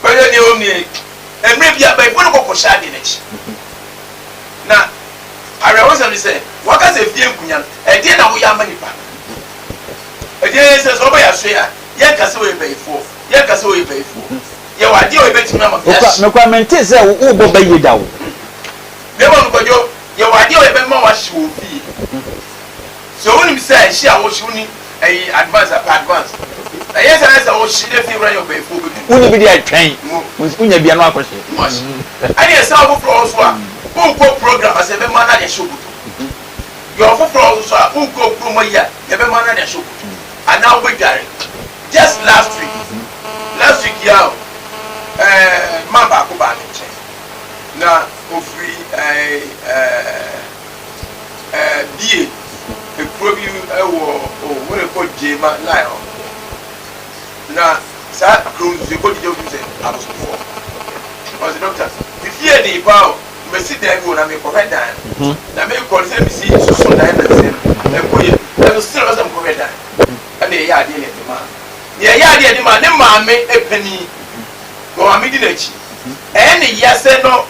[SPEAKER 1] Bɛhwɛ deɛ wɔm nie. Mmerɛ bi abayifo no kɔkɔ hyɛ adeɛ n'akyi. Na awerɛhosɛm ne sɛ waka sɛ efie nkonya no ɛdeɛ na woyɛ ama nipa. Ɛdeɛ yɛ sɛ sɛ ɔbɛyɛ asoɛ a yɛnka sɛ wɔyɛ bayifoɔ yɛnka sɛ wɔyɛ bayifoɔ. Yɛwɔ adeɛ a yɛbɛtumi ama fi ahye.
[SPEAKER 2] Mekura mente sɛ wobɔ bayie da o.
[SPEAKER 1] Na mmom Kwadwo, yɛwɔ adeɛ a yɛbɛma wahye wɔ wo fie. Sɛ wonim sɛ hye a wohye wonni ɛyi advance a, pɛ advance. Ɛnyɛ saa na sɛ wohye na fie wura yɛ ɔbɛyifoɔ ɔbɛtu.
[SPEAKER 2] Wonni bi deɛ twɛn, wonya bi a na wakɔhye.
[SPEAKER 1] Na wahye. Ɛne ɛsan foforɔ hɔ nso a, wonkɔ program ase yɛbɛma no ade ahyɛ wo bɔtɔ mu. Yɛwɔ foforɔ hɔ nso a, wonkɔ kurom ayi a, yɛbɛma no ade ahyɛ wo bɔtɔ mu. Anaa wobɛdware. Just last week, last week yi ara o, ɛɛ man baako baa me nkyɛn. Na ofiri ɛɛ ɛɛ bie ekuro bi wɔ o wɔn ekɔ gyema line hɔ na saa kuro nso ekɔ gyegye obi sɛ abosomfoɔ ɔsɛ dɔkta me fie de paa o mesi dan bi wɔ na mekɔhwɛ dan no mhm. na mekɔ no sɛ mesi soso dan na sɛ no ɛkɔ yɛ ɛno sɛ ɔsɛ mekɔhwɛ dan ɛna ɛyɛ adeɛ na ɛde maa nea ɛyɛ adeɛ ɛde maa ne maame ɛpɛni Na maame di n'akyi. Ɛyɛ ne ya sɛ na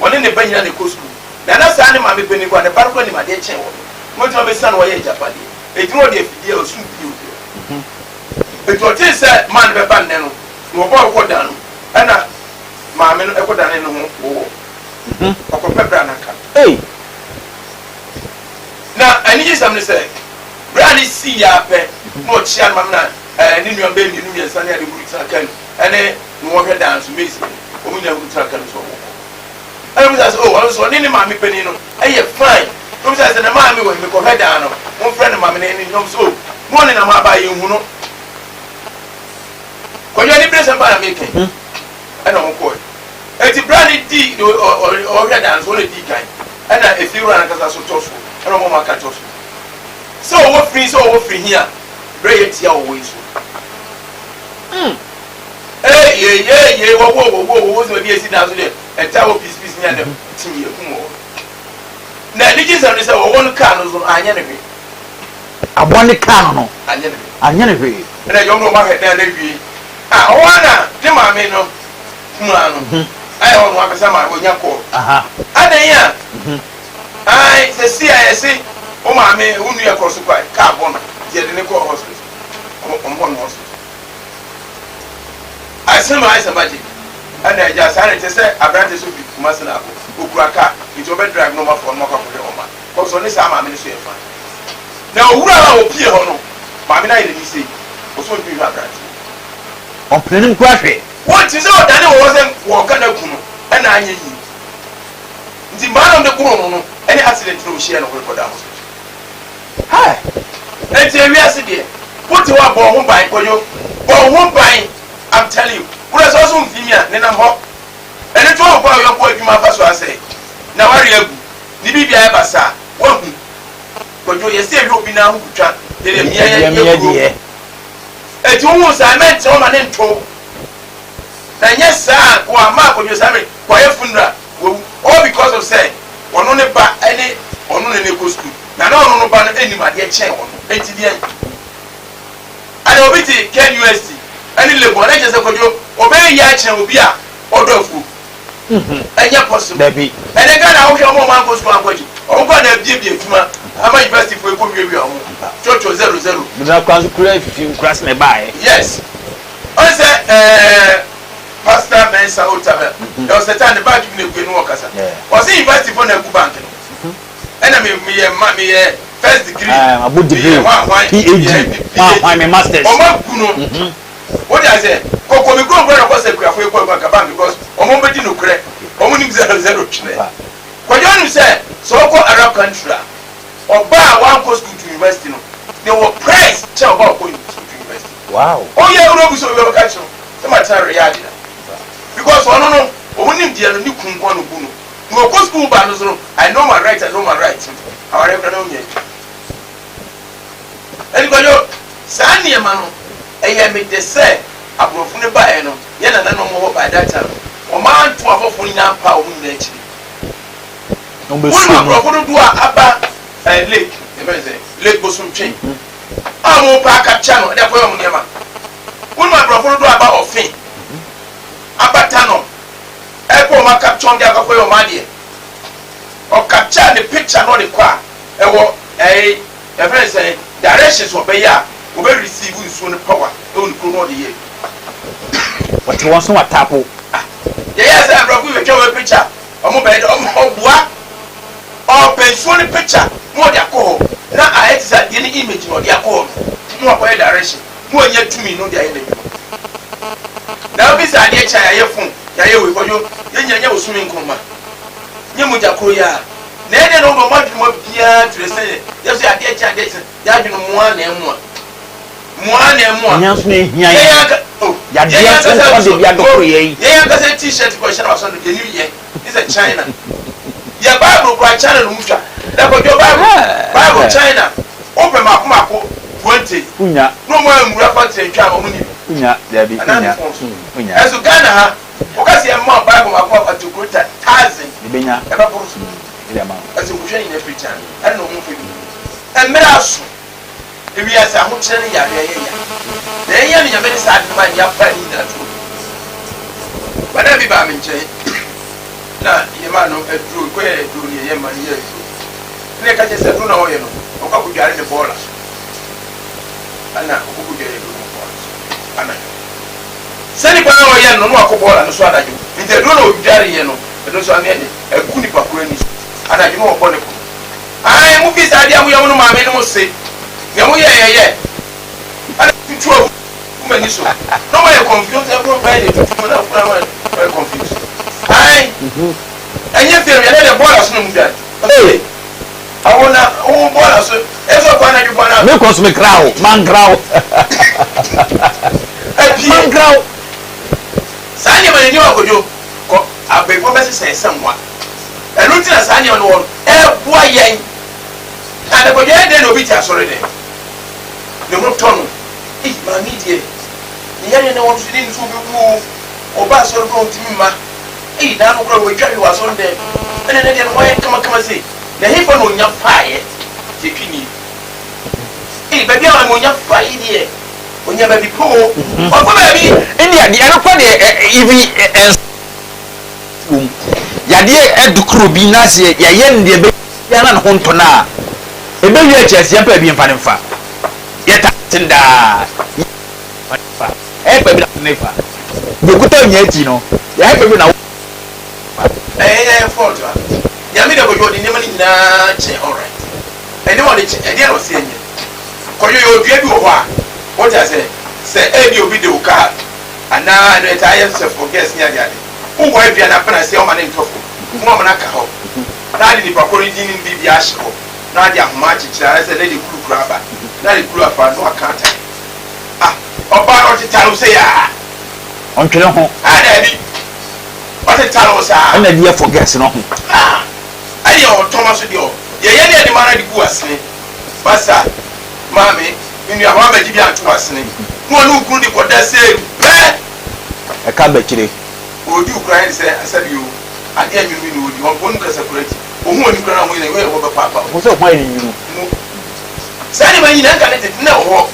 [SPEAKER 1] ɔne ne ba nyinaa na ɛkɔ sukuu, na na saa ne maame panin koraa, ne ba no koraa nim adeɛ kyɛn ɔno. Na ɔtumi abɛsua na wayɛ agyapadeɛ. Enti na ɔde afidie a ɔsum pii wɔ fie hɔ. Enti ɔtee sɛ maa no bɛba nnɛ no, na wɔbɔɔ kɔ dan no, ɛna maame no kɔdanee ne ho wɔ hɔ. Ɔkɔpɛ bra no aka. Na anigyesɛm ne sɛ, berɛ a ne sii ara pɛ na ɔkyea ne maame na ne nua bɛyɛ mmienu mmiɛnsa ne ade huru tena kaa mu. ɛne ne wɔhwɛ dan so mason no, wɔn nyinaa huru tena kaa no so wɔn kɔ. Ɛna bisa sɛ, oh, ɔno nso ɔne ne maame panin no ɛyɛ fine. Ɛna bisa sɛ, ne maame wɔ he? Mekɔhwɛ dan no, momfrɛ ne maame no ɛne nom sɛ, oh, mo ɔne nam aba yɛnhu no. Kwadwo aniberesɛm paa na meka yi. Ɛna wɔn kɔɛ. Eti bra ne di ɔhwɛ dan so ɔna di kan. Ɛna efie wura nankasa so tɔ so. Ɛna wɔn aka tɔ so. Sɛ ɔwɔ firi sɛ ɔwɔ firi hi a brɛ yɛ tia ɔwɔ yi so. Ee ye ye ye wɔwɔ wɔwɔ wɔwɔ sɛ baabi esi dan so deɛ ɛta wɔ peace peace ni adɛm tim yɛ kum wɔwɔ. Na anigye sɛm ne sɛ wɔwɔ no kaa no so no anyɛ ne hwee.
[SPEAKER 2] Aboa no kaa no no
[SPEAKER 1] anyɛ ne hwee.
[SPEAKER 2] Anyɛ ne hwee.
[SPEAKER 1] Ɛna yɔm no ɔma hwɛ dan no awie. A ɔwɔ ara na ne maame no kumaa no ayɛ hɔ no ankasa ma onya kɔɔ. Adɛn a ae sɛsi a yɛse wo maame wo nua kɔ so kwa kaa bɔ no nti yɛde ne kɔɔ hospital. Ɔmo kɔ no hospital. Asɛm a ayɛ sɛ magic ɛna agya saa na ɛte sɛ aberante so fi Kumasi na akɔ okura kaa nti ɔbɛ drive na ɔmo afa ɔno akɔ akɔhwɛ ɔma kɔsɔ ɔne saa maame no so yɛ fine. Na owura no a ɔpie hɔ no, maame no ayɛ n'ani sei, ɔsɛ ɔntumi nhwɛ aberanteɛ yi.
[SPEAKER 2] Ɔmpene no nkura hwee.
[SPEAKER 1] Wonte sɛ ɔdane wɔ hɔ sɛ wɔreka no aku no ɛna anyɛ yie. Nti mmaa na wɔde goro no no ɛne accident na ɔhyiaɛ na ɔde kɔdaa hospital.
[SPEAKER 2] Hey!
[SPEAKER 1] Enti ewiase deɛ, wote hɔ a bɔ wo ho ban, Kwadwo, bɔ wo ho ban, I'm telling you. Wodɛ sɛ ɔso mfii mi a, nenam hɔ. Ɛno nti woahu kwan a ɔyɔnko adwuma afa so asɛe, n'awareɛ agu, ne biribi ayɛ basaa, woahu. Kwadwo, yɛse yɛhwɛ obi nan ho kutwa, yɛde mia yɛ
[SPEAKER 2] Yɛ
[SPEAKER 1] kuro.
[SPEAKER 2] deɛ.
[SPEAKER 1] Enti wohu saa, mɛnkyerɛ wo ma ne nto wo. Na nyɛ saa a, wɔamma Kwadwo saa mmerɛ, kɔyɛ funeral, wawu. All because of sɛ ɔno ne ba ne ɔno na na ɛkɔ sukuu, na na ɔno no ba no nnim adeɛ kyɛn ɔno. Enti deɛn? Ada obi te KNUST ne Legon a, na kyerɛ sɛ Kwadwo, ɔbɛyɛ yie akyɛn obi a ɔdɔ afuo. Ɛnyɛ possible.
[SPEAKER 2] Dabi.
[SPEAKER 1] Ɛnɛ Ghana wohwɛ ɔmo a ɔmo ankɔ sukuu ankɔ akyi, ɔmo kɔ na abiebie adwuma ama university foɔ ekɔ wiawia ɔmo. Twɔtwɔ zero zero.
[SPEAKER 2] Gyina kwan so kura fifi nkura se na ɛbaeɛ.
[SPEAKER 1] Yes. Ɔn sɛ ɛɛ Pastor Mensah Otabil, there was a time ne bank bi na ebue no ɔkasa. Ɔse university foɔ na egu bank no. Ɛna me meyɛ ma meyɛ first degree.
[SPEAKER 2] Ɛɛ mabɔ degree,
[SPEAKER 1] Meyɛ hwan hwan.
[SPEAKER 2] PhD,
[SPEAKER 1] Meyɛ
[SPEAKER 2] hwan hwan, me masters.
[SPEAKER 1] Ɔmo agu no. Wote aseɛ? Kɔ kɔ me kurom koraa na kɔ sɛ akuafoɔ yi kɔ akuo anka bank because wɔn bɛdi nokorɛ. Wɔn nim 00 twerɛ. Kwadwo wonim sɛ sɛ wokɔ Arab country a ɔbaa a wankɔ school to university no ne wɔ price kyɛn ɔbaa a ɔkɔ school to university.
[SPEAKER 2] Wow.
[SPEAKER 1] Woyɛ wura bu sɛ obi ɔbɛka kyerɛ wo sɛ matena Riyadh da. Because ɔno no wɔn nim deɛ no ne kun nko na obu no. Na ɔkɔ school ba no so no I know my right I know my right. Awareɛ koraa na ɔnya bi. Ɛnti Kwadwo, saa nneɛma no, ɛyɛ me dɛ sɛ aborɔfo no baeɛ no, yɛn nananom wɔ hɔ by that time no, wɔn anto abɔfoɔ no nyinaa ampaa wɔn nyinaa akyiri. Wonim aborɔfo dodoɔ a aba eh, lake, yɛfrɛ no sɛ Lake Bosomtwe, a wɔn pɛ akapkya no de akɔyɛ wɔn nneɛma. Wonim aborɔfo dodoɔ a aba Ɔfe, aba Tanɔ, ɛkɔ wɔn akapkya wɔn de akɔyɛ wɔn adeɛ. Ɔkapkya ne picture na ɔde kɔ a, ɛwɔ ɛɛ yɛfrɛ no sɛn directions ɔbɛyɛ a ɔbɛ receive nsuo no power ɛwɔ ne kuro na ɔde yɛ adwuma.
[SPEAKER 2] Wɔte wɔn so wɔtapo.
[SPEAKER 1] Ah yɛyɛ sɛ abrɔfo yi bɛtwa wei picture ɔmo bɛyɛ dɛ ɔmo ɔboa ɔpɛ nsuo no picture na ɔde akɔ hɔ na ayɛ te sɛ adeɛ no image na ɔde akɔ hɔ no na wakɔyɛ direction na wanya tumi na ɔde ayɛ n'adwuma na obi sɛ adeɛ kye a yɛayɛ phone yɛayɛ wei kwadwo yɛn nyinaa nyɛ bosome nkruma nyɛ mogya koro yi ara. Na ɛdeɛ na ɔdɔ ɔmo adwene mu biara kyerɛ sɛ yɛ so adeɛ kye adeɛ kye yɛ adwene moa na ɛmoa moa na ɛmoa.
[SPEAKER 2] Ɛnya nso na ehia
[SPEAKER 1] yɛn yɛn anka oh
[SPEAKER 2] yadeɛ
[SPEAKER 1] yɛn
[SPEAKER 2] nso
[SPEAKER 1] ankasa
[SPEAKER 2] nkɔ de bi adɔkoro yɛ yi.
[SPEAKER 1] Yɛn ankasa t-shirt kɔ hyɛ na wasɔn no deɛ ni yɛ ne sɛ China yɛ bible kora China na ɔmo twa na kɔdwo bible bible China wopɛ mako mako 20
[SPEAKER 2] Unya
[SPEAKER 1] na ɔmo anwura factory ntwa a ɔmo ni bi
[SPEAKER 2] unya dabi
[SPEAKER 1] anaa ne
[SPEAKER 2] unya
[SPEAKER 1] phone so
[SPEAKER 2] unya
[SPEAKER 1] ɛnso Ghana ha Woka sɛ yɛmma wo Bible mako mako atokurota thousand,
[SPEAKER 2] Yɛbɛnya.
[SPEAKER 1] ɛbɛboro so.
[SPEAKER 2] Yɛde ama wo.
[SPEAKER 1] Ɛsɛ wohwɛ nyina firi China. Ɛno na wɔn mfa bi. Mmerɛ aso. Ewiase ahokyerɛ ne yareɛ yɛ ya. Na yɛn no Nyame de saa ade no maa yɛn yɛapae ne nyinaa tuo. Madam bi baa me nkyɛn na yɛmaa no aduro, kɔyɛ aduro no yɛyɛ ma no yɛ aduro. Ɛna yɛka kyerɛ sɛ aduro na ɔyɛ no, ɔkɔ akɔdware ne bɔɔla so. Ɛna ɔkɔ kɔdware aduro no bɔɔla so anadwo. Sɛ nipa no a ɔyɛ no no na wakɔ bɔɔla no so anadwo nti aduro na ɔdwareeɛ no ɛno nso ano yɛ den agu nipa koro ani so anadwo na ɔbɔ ne pono ae mo fi saa adeɛ a moyɛ mo no maame no mo se nea mo yɛ yɛyɛ ɛna tutu agu m'ani so na ɔmo ayɛ confused ɛkoro bɛyɛ de tutu mu na afura mo ayɛ confused ae ɛnyɛ fie no yɛde de bɔɔla so na mo dware ɔsɛ Awo na wo bɔɔla so ɛsɛ ɔkɔ anadwo bɔ na.
[SPEAKER 2] Me kɔ so me kra wo mankra wo.
[SPEAKER 1] Apue.
[SPEAKER 2] Mankra wo.
[SPEAKER 1] Saa nneɛma no nni hɔ Kojo. Kɔ abayifoɔ bɛsesa yɛn sɛ mmoa. Ɛno nti na saa nneɛma no wɔ hɔ no. Ɛboa yɛn. Na na Kojo ɛyɛ dɛn na obi te asɔre dɛm? Ne ho tɔ no. Ei maame yi deɛ ne yareɛ na ɛwɔ no so deɛ nim sɛ ɔbɛwu oo. Ɔba asɔre koraa ɔntumi mma. Ei daa no koraa watwa hwe wɔ asɔre dɛm. Ɛna ɛnɛ deɛ ne ho ayɛ kamakama sei. Na ɛhefa na ɔnya faeɛ? Kyekye nie. Ei baabi a maame ɔnya faeɛ yi deɛ ɔnya baabi pa oo. Ɔkɔ baabi.
[SPEAKER 2] India deɛ ɛno kora deɛ even ɛnso wɔ mu. Yadeɛ ɛdukuro bi na sɛ yɛyɛ no deɛ ɛbɛyɛ na ne ho ntɔ no a, ɛbɛwie akyire sɛ yɛmpɛ baabi mfa no mfa. Yɛtaa te no daa. Yɛmfa no mfa. Ɛyɛ baabi na ne fa. Deɛ ɔkuta onyaa akyi no, yɛayɛ baabi na wo fa.
[SPEAKER 1] Ɛyɛ yɛn fault a. Nyame deɛ kɔdwo ɔde nneɛma no nyinaa kyɛ alright. Nneɛma ɔde kyɛ ɛdeɛn na ɔse ɛnyɛ. Kɔdwo yɛwɔ dua bi wɔ hɔ a wote aseɛ sɛ ɛbi obi de wo kaa anaa ɛno ɛtaa yɛ sɛ for girls ne ade ade. Wo wɔ dua no apena sɛ ɔma ne ntɔ fam na wama no aka hɔ na ade nipa korɔ no din ne ne biribiara ahyɛ hɔ na ade ahoma akyekyere anaasɛ na de kuru kura aba na de kuru afa na waka atare. Ah ɔbaa no ɔtetare wo sei aa.
[SPEAKER 2] Ɔntwene ho.
[SPEAKER 1] Ah daabi ɔtetare wo saa.
[SPEAKER 2] Ɛna ɛde yɛ for girls no ho.
[SPEAKER 1] Ah ɛdeɛ ɔtɔma so deɛ ɔ deɛ yɛne yɛde ma no de gu w'asene masa maame me nua hɔ abɛgye bi anto w'asene na ɔne wo kunu de kɔda sei pɛ.
[SPEAKER 2] Ɛka bɛkyire.
[SPEAKER 1] Ɔredi wo koraa yɛ ne sɛ asabi oo adeɛ nwunu bi na ɔredi ɔmpɛ ɔnum kasa koraa ti ɔhu w'anim koraa na ho nyina yɛ hɔ bɛpaapa wo.
[SPEAKER 2] Ɔhu sɛ ho ayɛ no nwunu.
[SPEAKER 1] Mu saa nneɛma nyinaa nka ne tete na ɛwɔ hɔ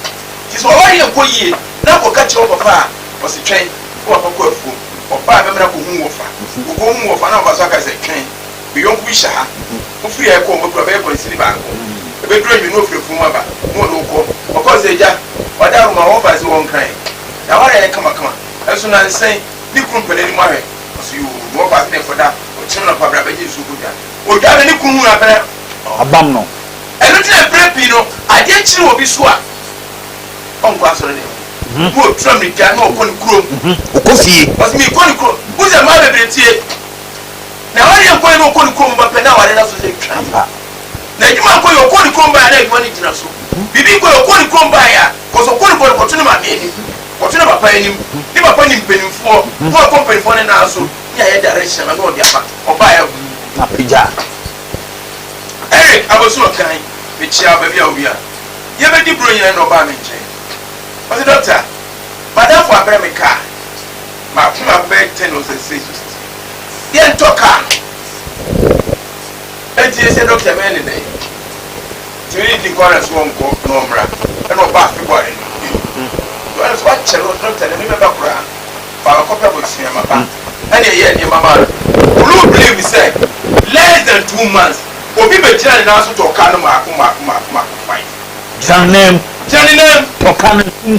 [SPEAKER 1] nti sɛ w'awareɛ nkɔ yie na kɔka kyerɛ wo papa a ɔse twɛn wo papa kɔ afuom ɔba a bɛmena kɔhu wo wɔfa ɔkɔhu wo wɔfa na wɔfa so aka sɛ twɛn me yɔnko bi hyɛ ha wofiri ha kɔ ɔmakura bɛyɛ kwansini baako ɛbɛduru anwummerɛ na ɔfiri afuom aba na ɔde wo kɔ ɔkɔɔ sɛ agya ɔda roma wɔfa se wɔnkran n'awareɛ ayɛ kamakama ɛnso nansa yi ne kunu mpɛ n'anim ahwɛ ɔse yoo na wɔfa se na ɛkɔda ɔkyena anɔpa bra bɛgye nsuo kɔdwa ɔdwa no ne kunu hu no apɛ na
[SPEAKER 2] Abam no.
[SPEAKER 1] Ɛno nti na mprɛ pii no adeɛ kyere obi so a ɔnkɔ asɔre dɛm na ɔtu amirika na ɔkɔ ne kurom.
[SPEAKER 2] Ɔkɔ fie.
[SPEAKER 1] Ɔse meekɔ ne kurom. Wohu sɛ mmaa bebree tie. Na awareɛ nkɔ yie na ɔkɔ ne kurom ba pɛ na awareɛ no aso sɛ twa.
[SPEAKER 2] Ampa.
[SPEAKER 1] Na adwuma nkɔ yie ɔkɔ ne kurom baeɛ a na adwuma no gyina so. Biribi nkɔ yie ɔkɔ ne kurom baeɛ a kɔsɛ ɔkɔ ne kurom no kɔto ne maame anim, kɔto ne papa anim. Ne papa nim mpanimfoɔ na wakɔ mpanimfoɔ no nan so ne ayɛ direction ama na ɔde aba. Ɔbaeɛ a huu.
[SPEAKER 2] Na pagya.
[SPEAKER 1] Eric Abosu Okan, Mekyia wo baabi a wɔ biara. Yɛbɛdi bro nyina na ɔbaa me nkyɛn. Ɔse Doctor, madamfo abrɛ me car maako maako bɛyɛ ten o sɛ six o sɛ sɛn. Yɛntɔ car no. Enti ese doctor mɛyɛ ne dɛn? Nti me ne no di nkɔmmɔ na ɔse ɔnkɔ na ɔmmra. Ɛna ɔbaa February no. Ɛna ɔse wakyɛre ɔse doctor na me mɛba koraa. Fa kɔpɛ abusua mapa. Ɛna ɛyɛɛ nneɛma maa no. Will you believe sɛ less than 2 months obi bɛgyina ne nan so tɔ car no maako maako maako maako five.
[SPEAKER 2] Gyina ne nan mu.
[SPEAKER 1] Gyina ne nan mu.
[SPEAKER 2] Tɔ car no mu.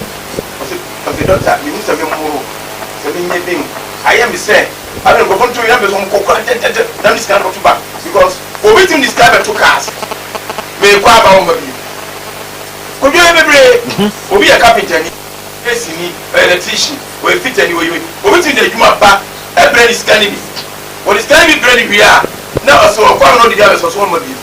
[SPEAKER 1] Ɔse doctor mehu sɛ memmoro sɛ menyɛ den ayɛ me sɛ afei nkurɔfoɔ no to yɛ mpɛ sɛ ɔmokɔ kora ntɛntɛntɛm na mede sika no kɔto bank because obi tumi de sika bɛto cars meekɔ aba wɔmma bio. Kodwo yɛ bebree. Obi yɛ carpenter ni, masonni, ɔyɛ electrician, ɔyɛ fitter ni, ɔyɛ wei. Obi tumi de adwuma ba ɛbrɛ ne sika no bi. Wɔde sika no bi brɛ no wie a, na ɔsɛ ɔkɔ a na ɔde bi abɛsɔ so ɔmma bio.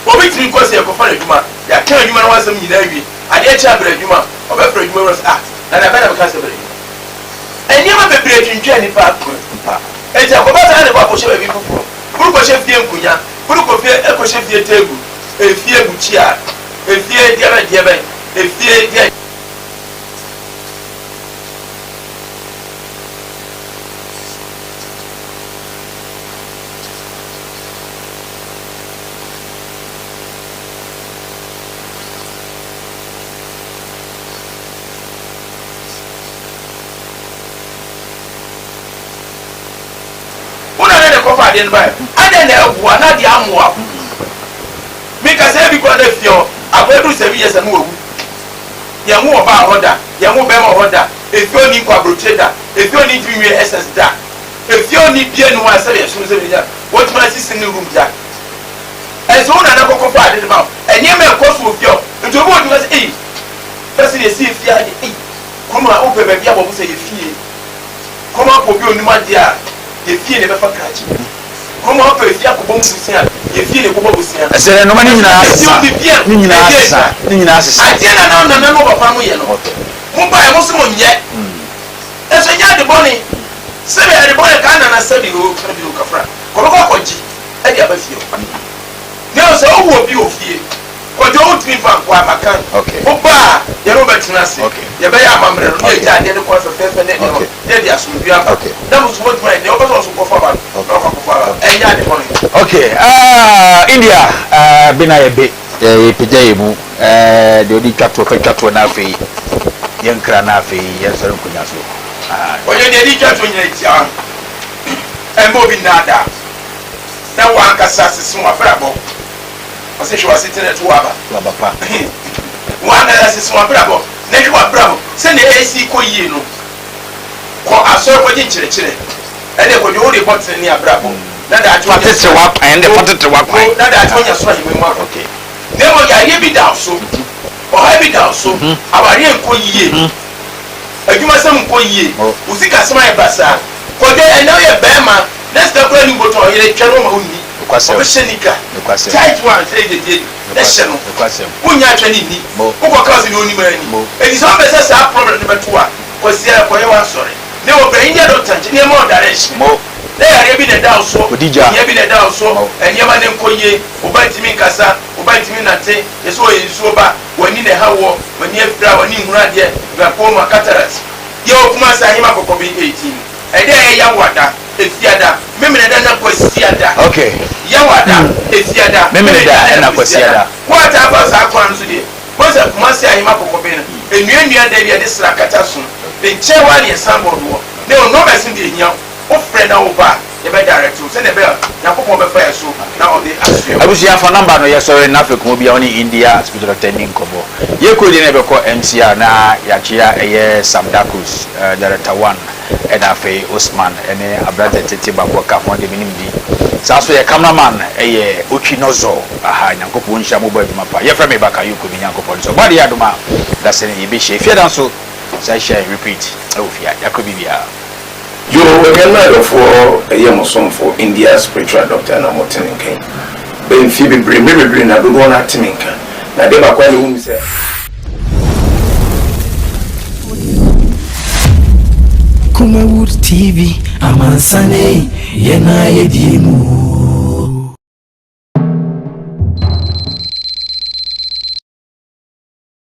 [SPEAKER 1] Obi tumi kɔ sɛ yɛkɔfa no adwuma, yɛaka adwuma no ho asɛm nyinaa awie, adeɛ kye a brɛ adwuma, ɔbɛfrɛ adwuma wura sɛ ah, na da bɛn na meka sɛ brɛ adwuma. Nneɛma bebree twintwan nnipa akoma mu. Enti akɔba saa na ɛkɔ akɔhyɛ baabi foforɔ. Worekɔhyɛ fie nkonya, worekɔ fie ɛkɔhyɛ fie table, efie bukyia, efie deɛbɛn deɛbɛn, efie deɛ. Wo na na kɔfa adeɛ no baeɛ. Adɛn na ɛboa na adeɛ ammoa wo? Meka sɛ ebi koraa na fie hɔ akwadaa duru 7 years a na wawu. Yɛnwo ɔbaa hɔ da, yɛnwo bɛrima hɔ da, efie hɔ nni nkɔ aburokyire da, efie hɔ nni ntumi nwie SS da, efie hɔ nni bia nni hɔ a sɛdeɛ ɛsono sɛ menya wɔtumi asi single room da. Ɛnso wo na na kɔkɔfa ade no ma wo. Nneɛma ɛkɔ so wɔ fie hɔ. Nti obi wɔ tumi ka sɛ ei, fɛ sɛ yɛsi efie ha deɛ ei, kurom ha wopɛ baabi abɔ bo sɛ yɛ fie. Kurom ha pɛ obi a onim adeɛ a, yɛ fie na ɛbɛfa krakye. Kurom ha pɛ efie akɔbɔ mu bosea a, yɛ fie na ɛkɔbɔ bosea.
[SPEAKER 2] Ɛsɛ dɛ nnoɔma no nyinaa sesa. Ne nyinaa sesa. Ne nyinaa sesa.
[SPEAKER 1] Adeɛ na na nana ne ɔpapa no yɛ no. Mobaeɛ mo se monyɛ. Nanso ɛnyɛ ade bɔne. Sɛbi ade bɔne kaa nana sɛbi oo sɛbi oo kafra. Kɔbɛkɔ akɔgye de aba fie hɔ. Na sɛ wowu obi wɔ fie, Kwadwo wontumi mfa nkɔ a maka. Woba a yɛne wo bɛtena ase. Yɛbɛyɛ amammerɛ no na yɛagya adeɛ no kwan fɛfɛɛfɛ ne nneɛma na yɛde asomdwoeɛ aba. Na mo nso moatumi ayɛ deɛ wopɛ sɛ wo nso kɔfa ba no na wakɔ akɔfa aba. Ɛnyɛ ade bɔne.
[SPEAKER 2] Ok ah India ah be na yɛ be. Yɛpagya yɛn mu eh, deɛ ɔde twa toɔ fa twa toɔ na afei yɛnkra na afei yɛnsɔre nkonnwa so ah.
[SPEAKER 1] Ɔyɛ deɛ ɛde twa toɔ nyinaa tia ɛmma obi nnaadaa na w'ankasa sese w'abrabɔ. Ɔse hwɛ w'asetena to w'aba.
[SPEAKER 2] W'aba pa.
[SPEAKER 1] W'ankasa sese w'abrabɔ na hwɛ w'abrabɔ sɛnea ɛresi kɔ yie no. Kɔ asɔre kɔgye nkyerɛkyerɛ. Ɛnna kɔdwo wode bɔ tenenee abrabɔ na daakye
[SPEAKER 2] wanya. Fa tete w'akwan ɛnde fa tete w'akwan.
[SPEAKER 1] Na daakye wanya soro ahemman mu akɔ.
[SPEAKER 2] Okay.
[SPEAKER 1] Na mmom yareɛ bi da wo so, ɔhaw bi da wo so, awareɛ nkɔ yie, adwumasɛm nkɔ yie, wo sikasɛm ayɛ basaa. Kɔdwo ɛnnɛ woyɛ barima na sika koraa nni wo bɔtɔ a ɔyere twɛre wo ma wonni.
[SPEAKER 2] Nokwasɛm.
[SPEAKER 1] Ɔbɛhyɛ nika.
[SPEAKER 2] Nokwasɛm.
[SPEAKER 1] Tight one sɛ gyegye di. Na hyɛ no.
[SPEAKER 2] Nokwasɛm.
[SPEAKER 1] Wonnya atwa ne nni.
[SPEAKER 2] Mo.
[SPEAKER 1] Wokɔ ka ɔsɛ deɛ onim ara ni.
[SPEAKER 2] Mo.
[SPEAKER 1] Enti sɛ wopɛ sɛ saa problem no bɛto wo a, Kwasi ara kɔyɛ w'asɔre. Na wɔ bra India doctor nkyɛn na yɛma wo direction.
[SPEAKER 2] Mo.
[SPEAKER 1] Na yareɛ bi na ɛda wo so,
[SPEAKER 2] Odi gya.
[SPEAKER 1] ohia bi na ɛda wo so,
[SPEAKER 2] Mo.
[SPEAKER 1] nneɛma no nkɔ yie, wo ba ntumi nkasa, wo ba ntumi nnante, yɛ sɛ ɔyɛ nsuo ba, w'ani na ɛha woɔ, w'ani afira, w'ani nhunu adeɛ, glaucoma, cataract. Yɛwɔ Kumasi Ahema Kɔkɔben 18. Ɛda a ɛyɛ Yawoada. Efiada, Memeneda na Kwasiada.
[SPEAKER 2] Okay.
[SPEAKER 1] Yawada, Efiada,
[SPEAKER 2] Memeneda ɛna Kwasiada.
[SPEAKER 1] Wo a taa fa saa kwan no so deɛ, woahu sɛ Kumasi Ahema Kɔkɔben no, nnua nnua dan bi a yɛde sra kata so no, ne nkyɛn hɔ ara na yɛn signboard wɔ. Na ɛwɔ numbers no deɛ ɛhia wo, wofrɛ na woba a, yɛbɛ direct wo sɛdeɛ ɛbɛyɛ a Nyankopɔn bɛfa yɛn so na ɔde asoɛ wo.
[SPEAKER 2] Abusua fa number no yɛsɔre na afei kɔmɔ bia wo ne India spiritual doctor nni nkɔmɔ. Yɛkɔ die na yɛbɛkɔ MCR na yɛakyea ɛyɛ Sam Darkus, director one. Ɛna afei Osman ne aberanteɛ tete baako a ɔka ho deɛ menim din. Saa nso yɛ camera man yɛ Otwi Nɔzɔ aha Nyankopɔn nhyira mo bɔ adwuma pa. Yɛfrɛ me Bakayoko me Nyankopɔn nso ɔbɔ adeɛ adom a dasani yɛbɛhyia Efiada nso san hyia yɛn repeat ɛwɔ fie ha yɛakɔ biribiara.
[SPEAKER 1] Yoo anuanom adɔfoɔ ɛyɛ mo somfo India spiritual doctor na mo te me nka yi bɛ mfie bebree mmerɛ bebree na dodoɔ no ara te me nka na adeɛ baako a na ɛwɔ mu sɛ.
[SPEAKER 3] Kumawood TV, amansan ei, yɛn a yɛdie mu.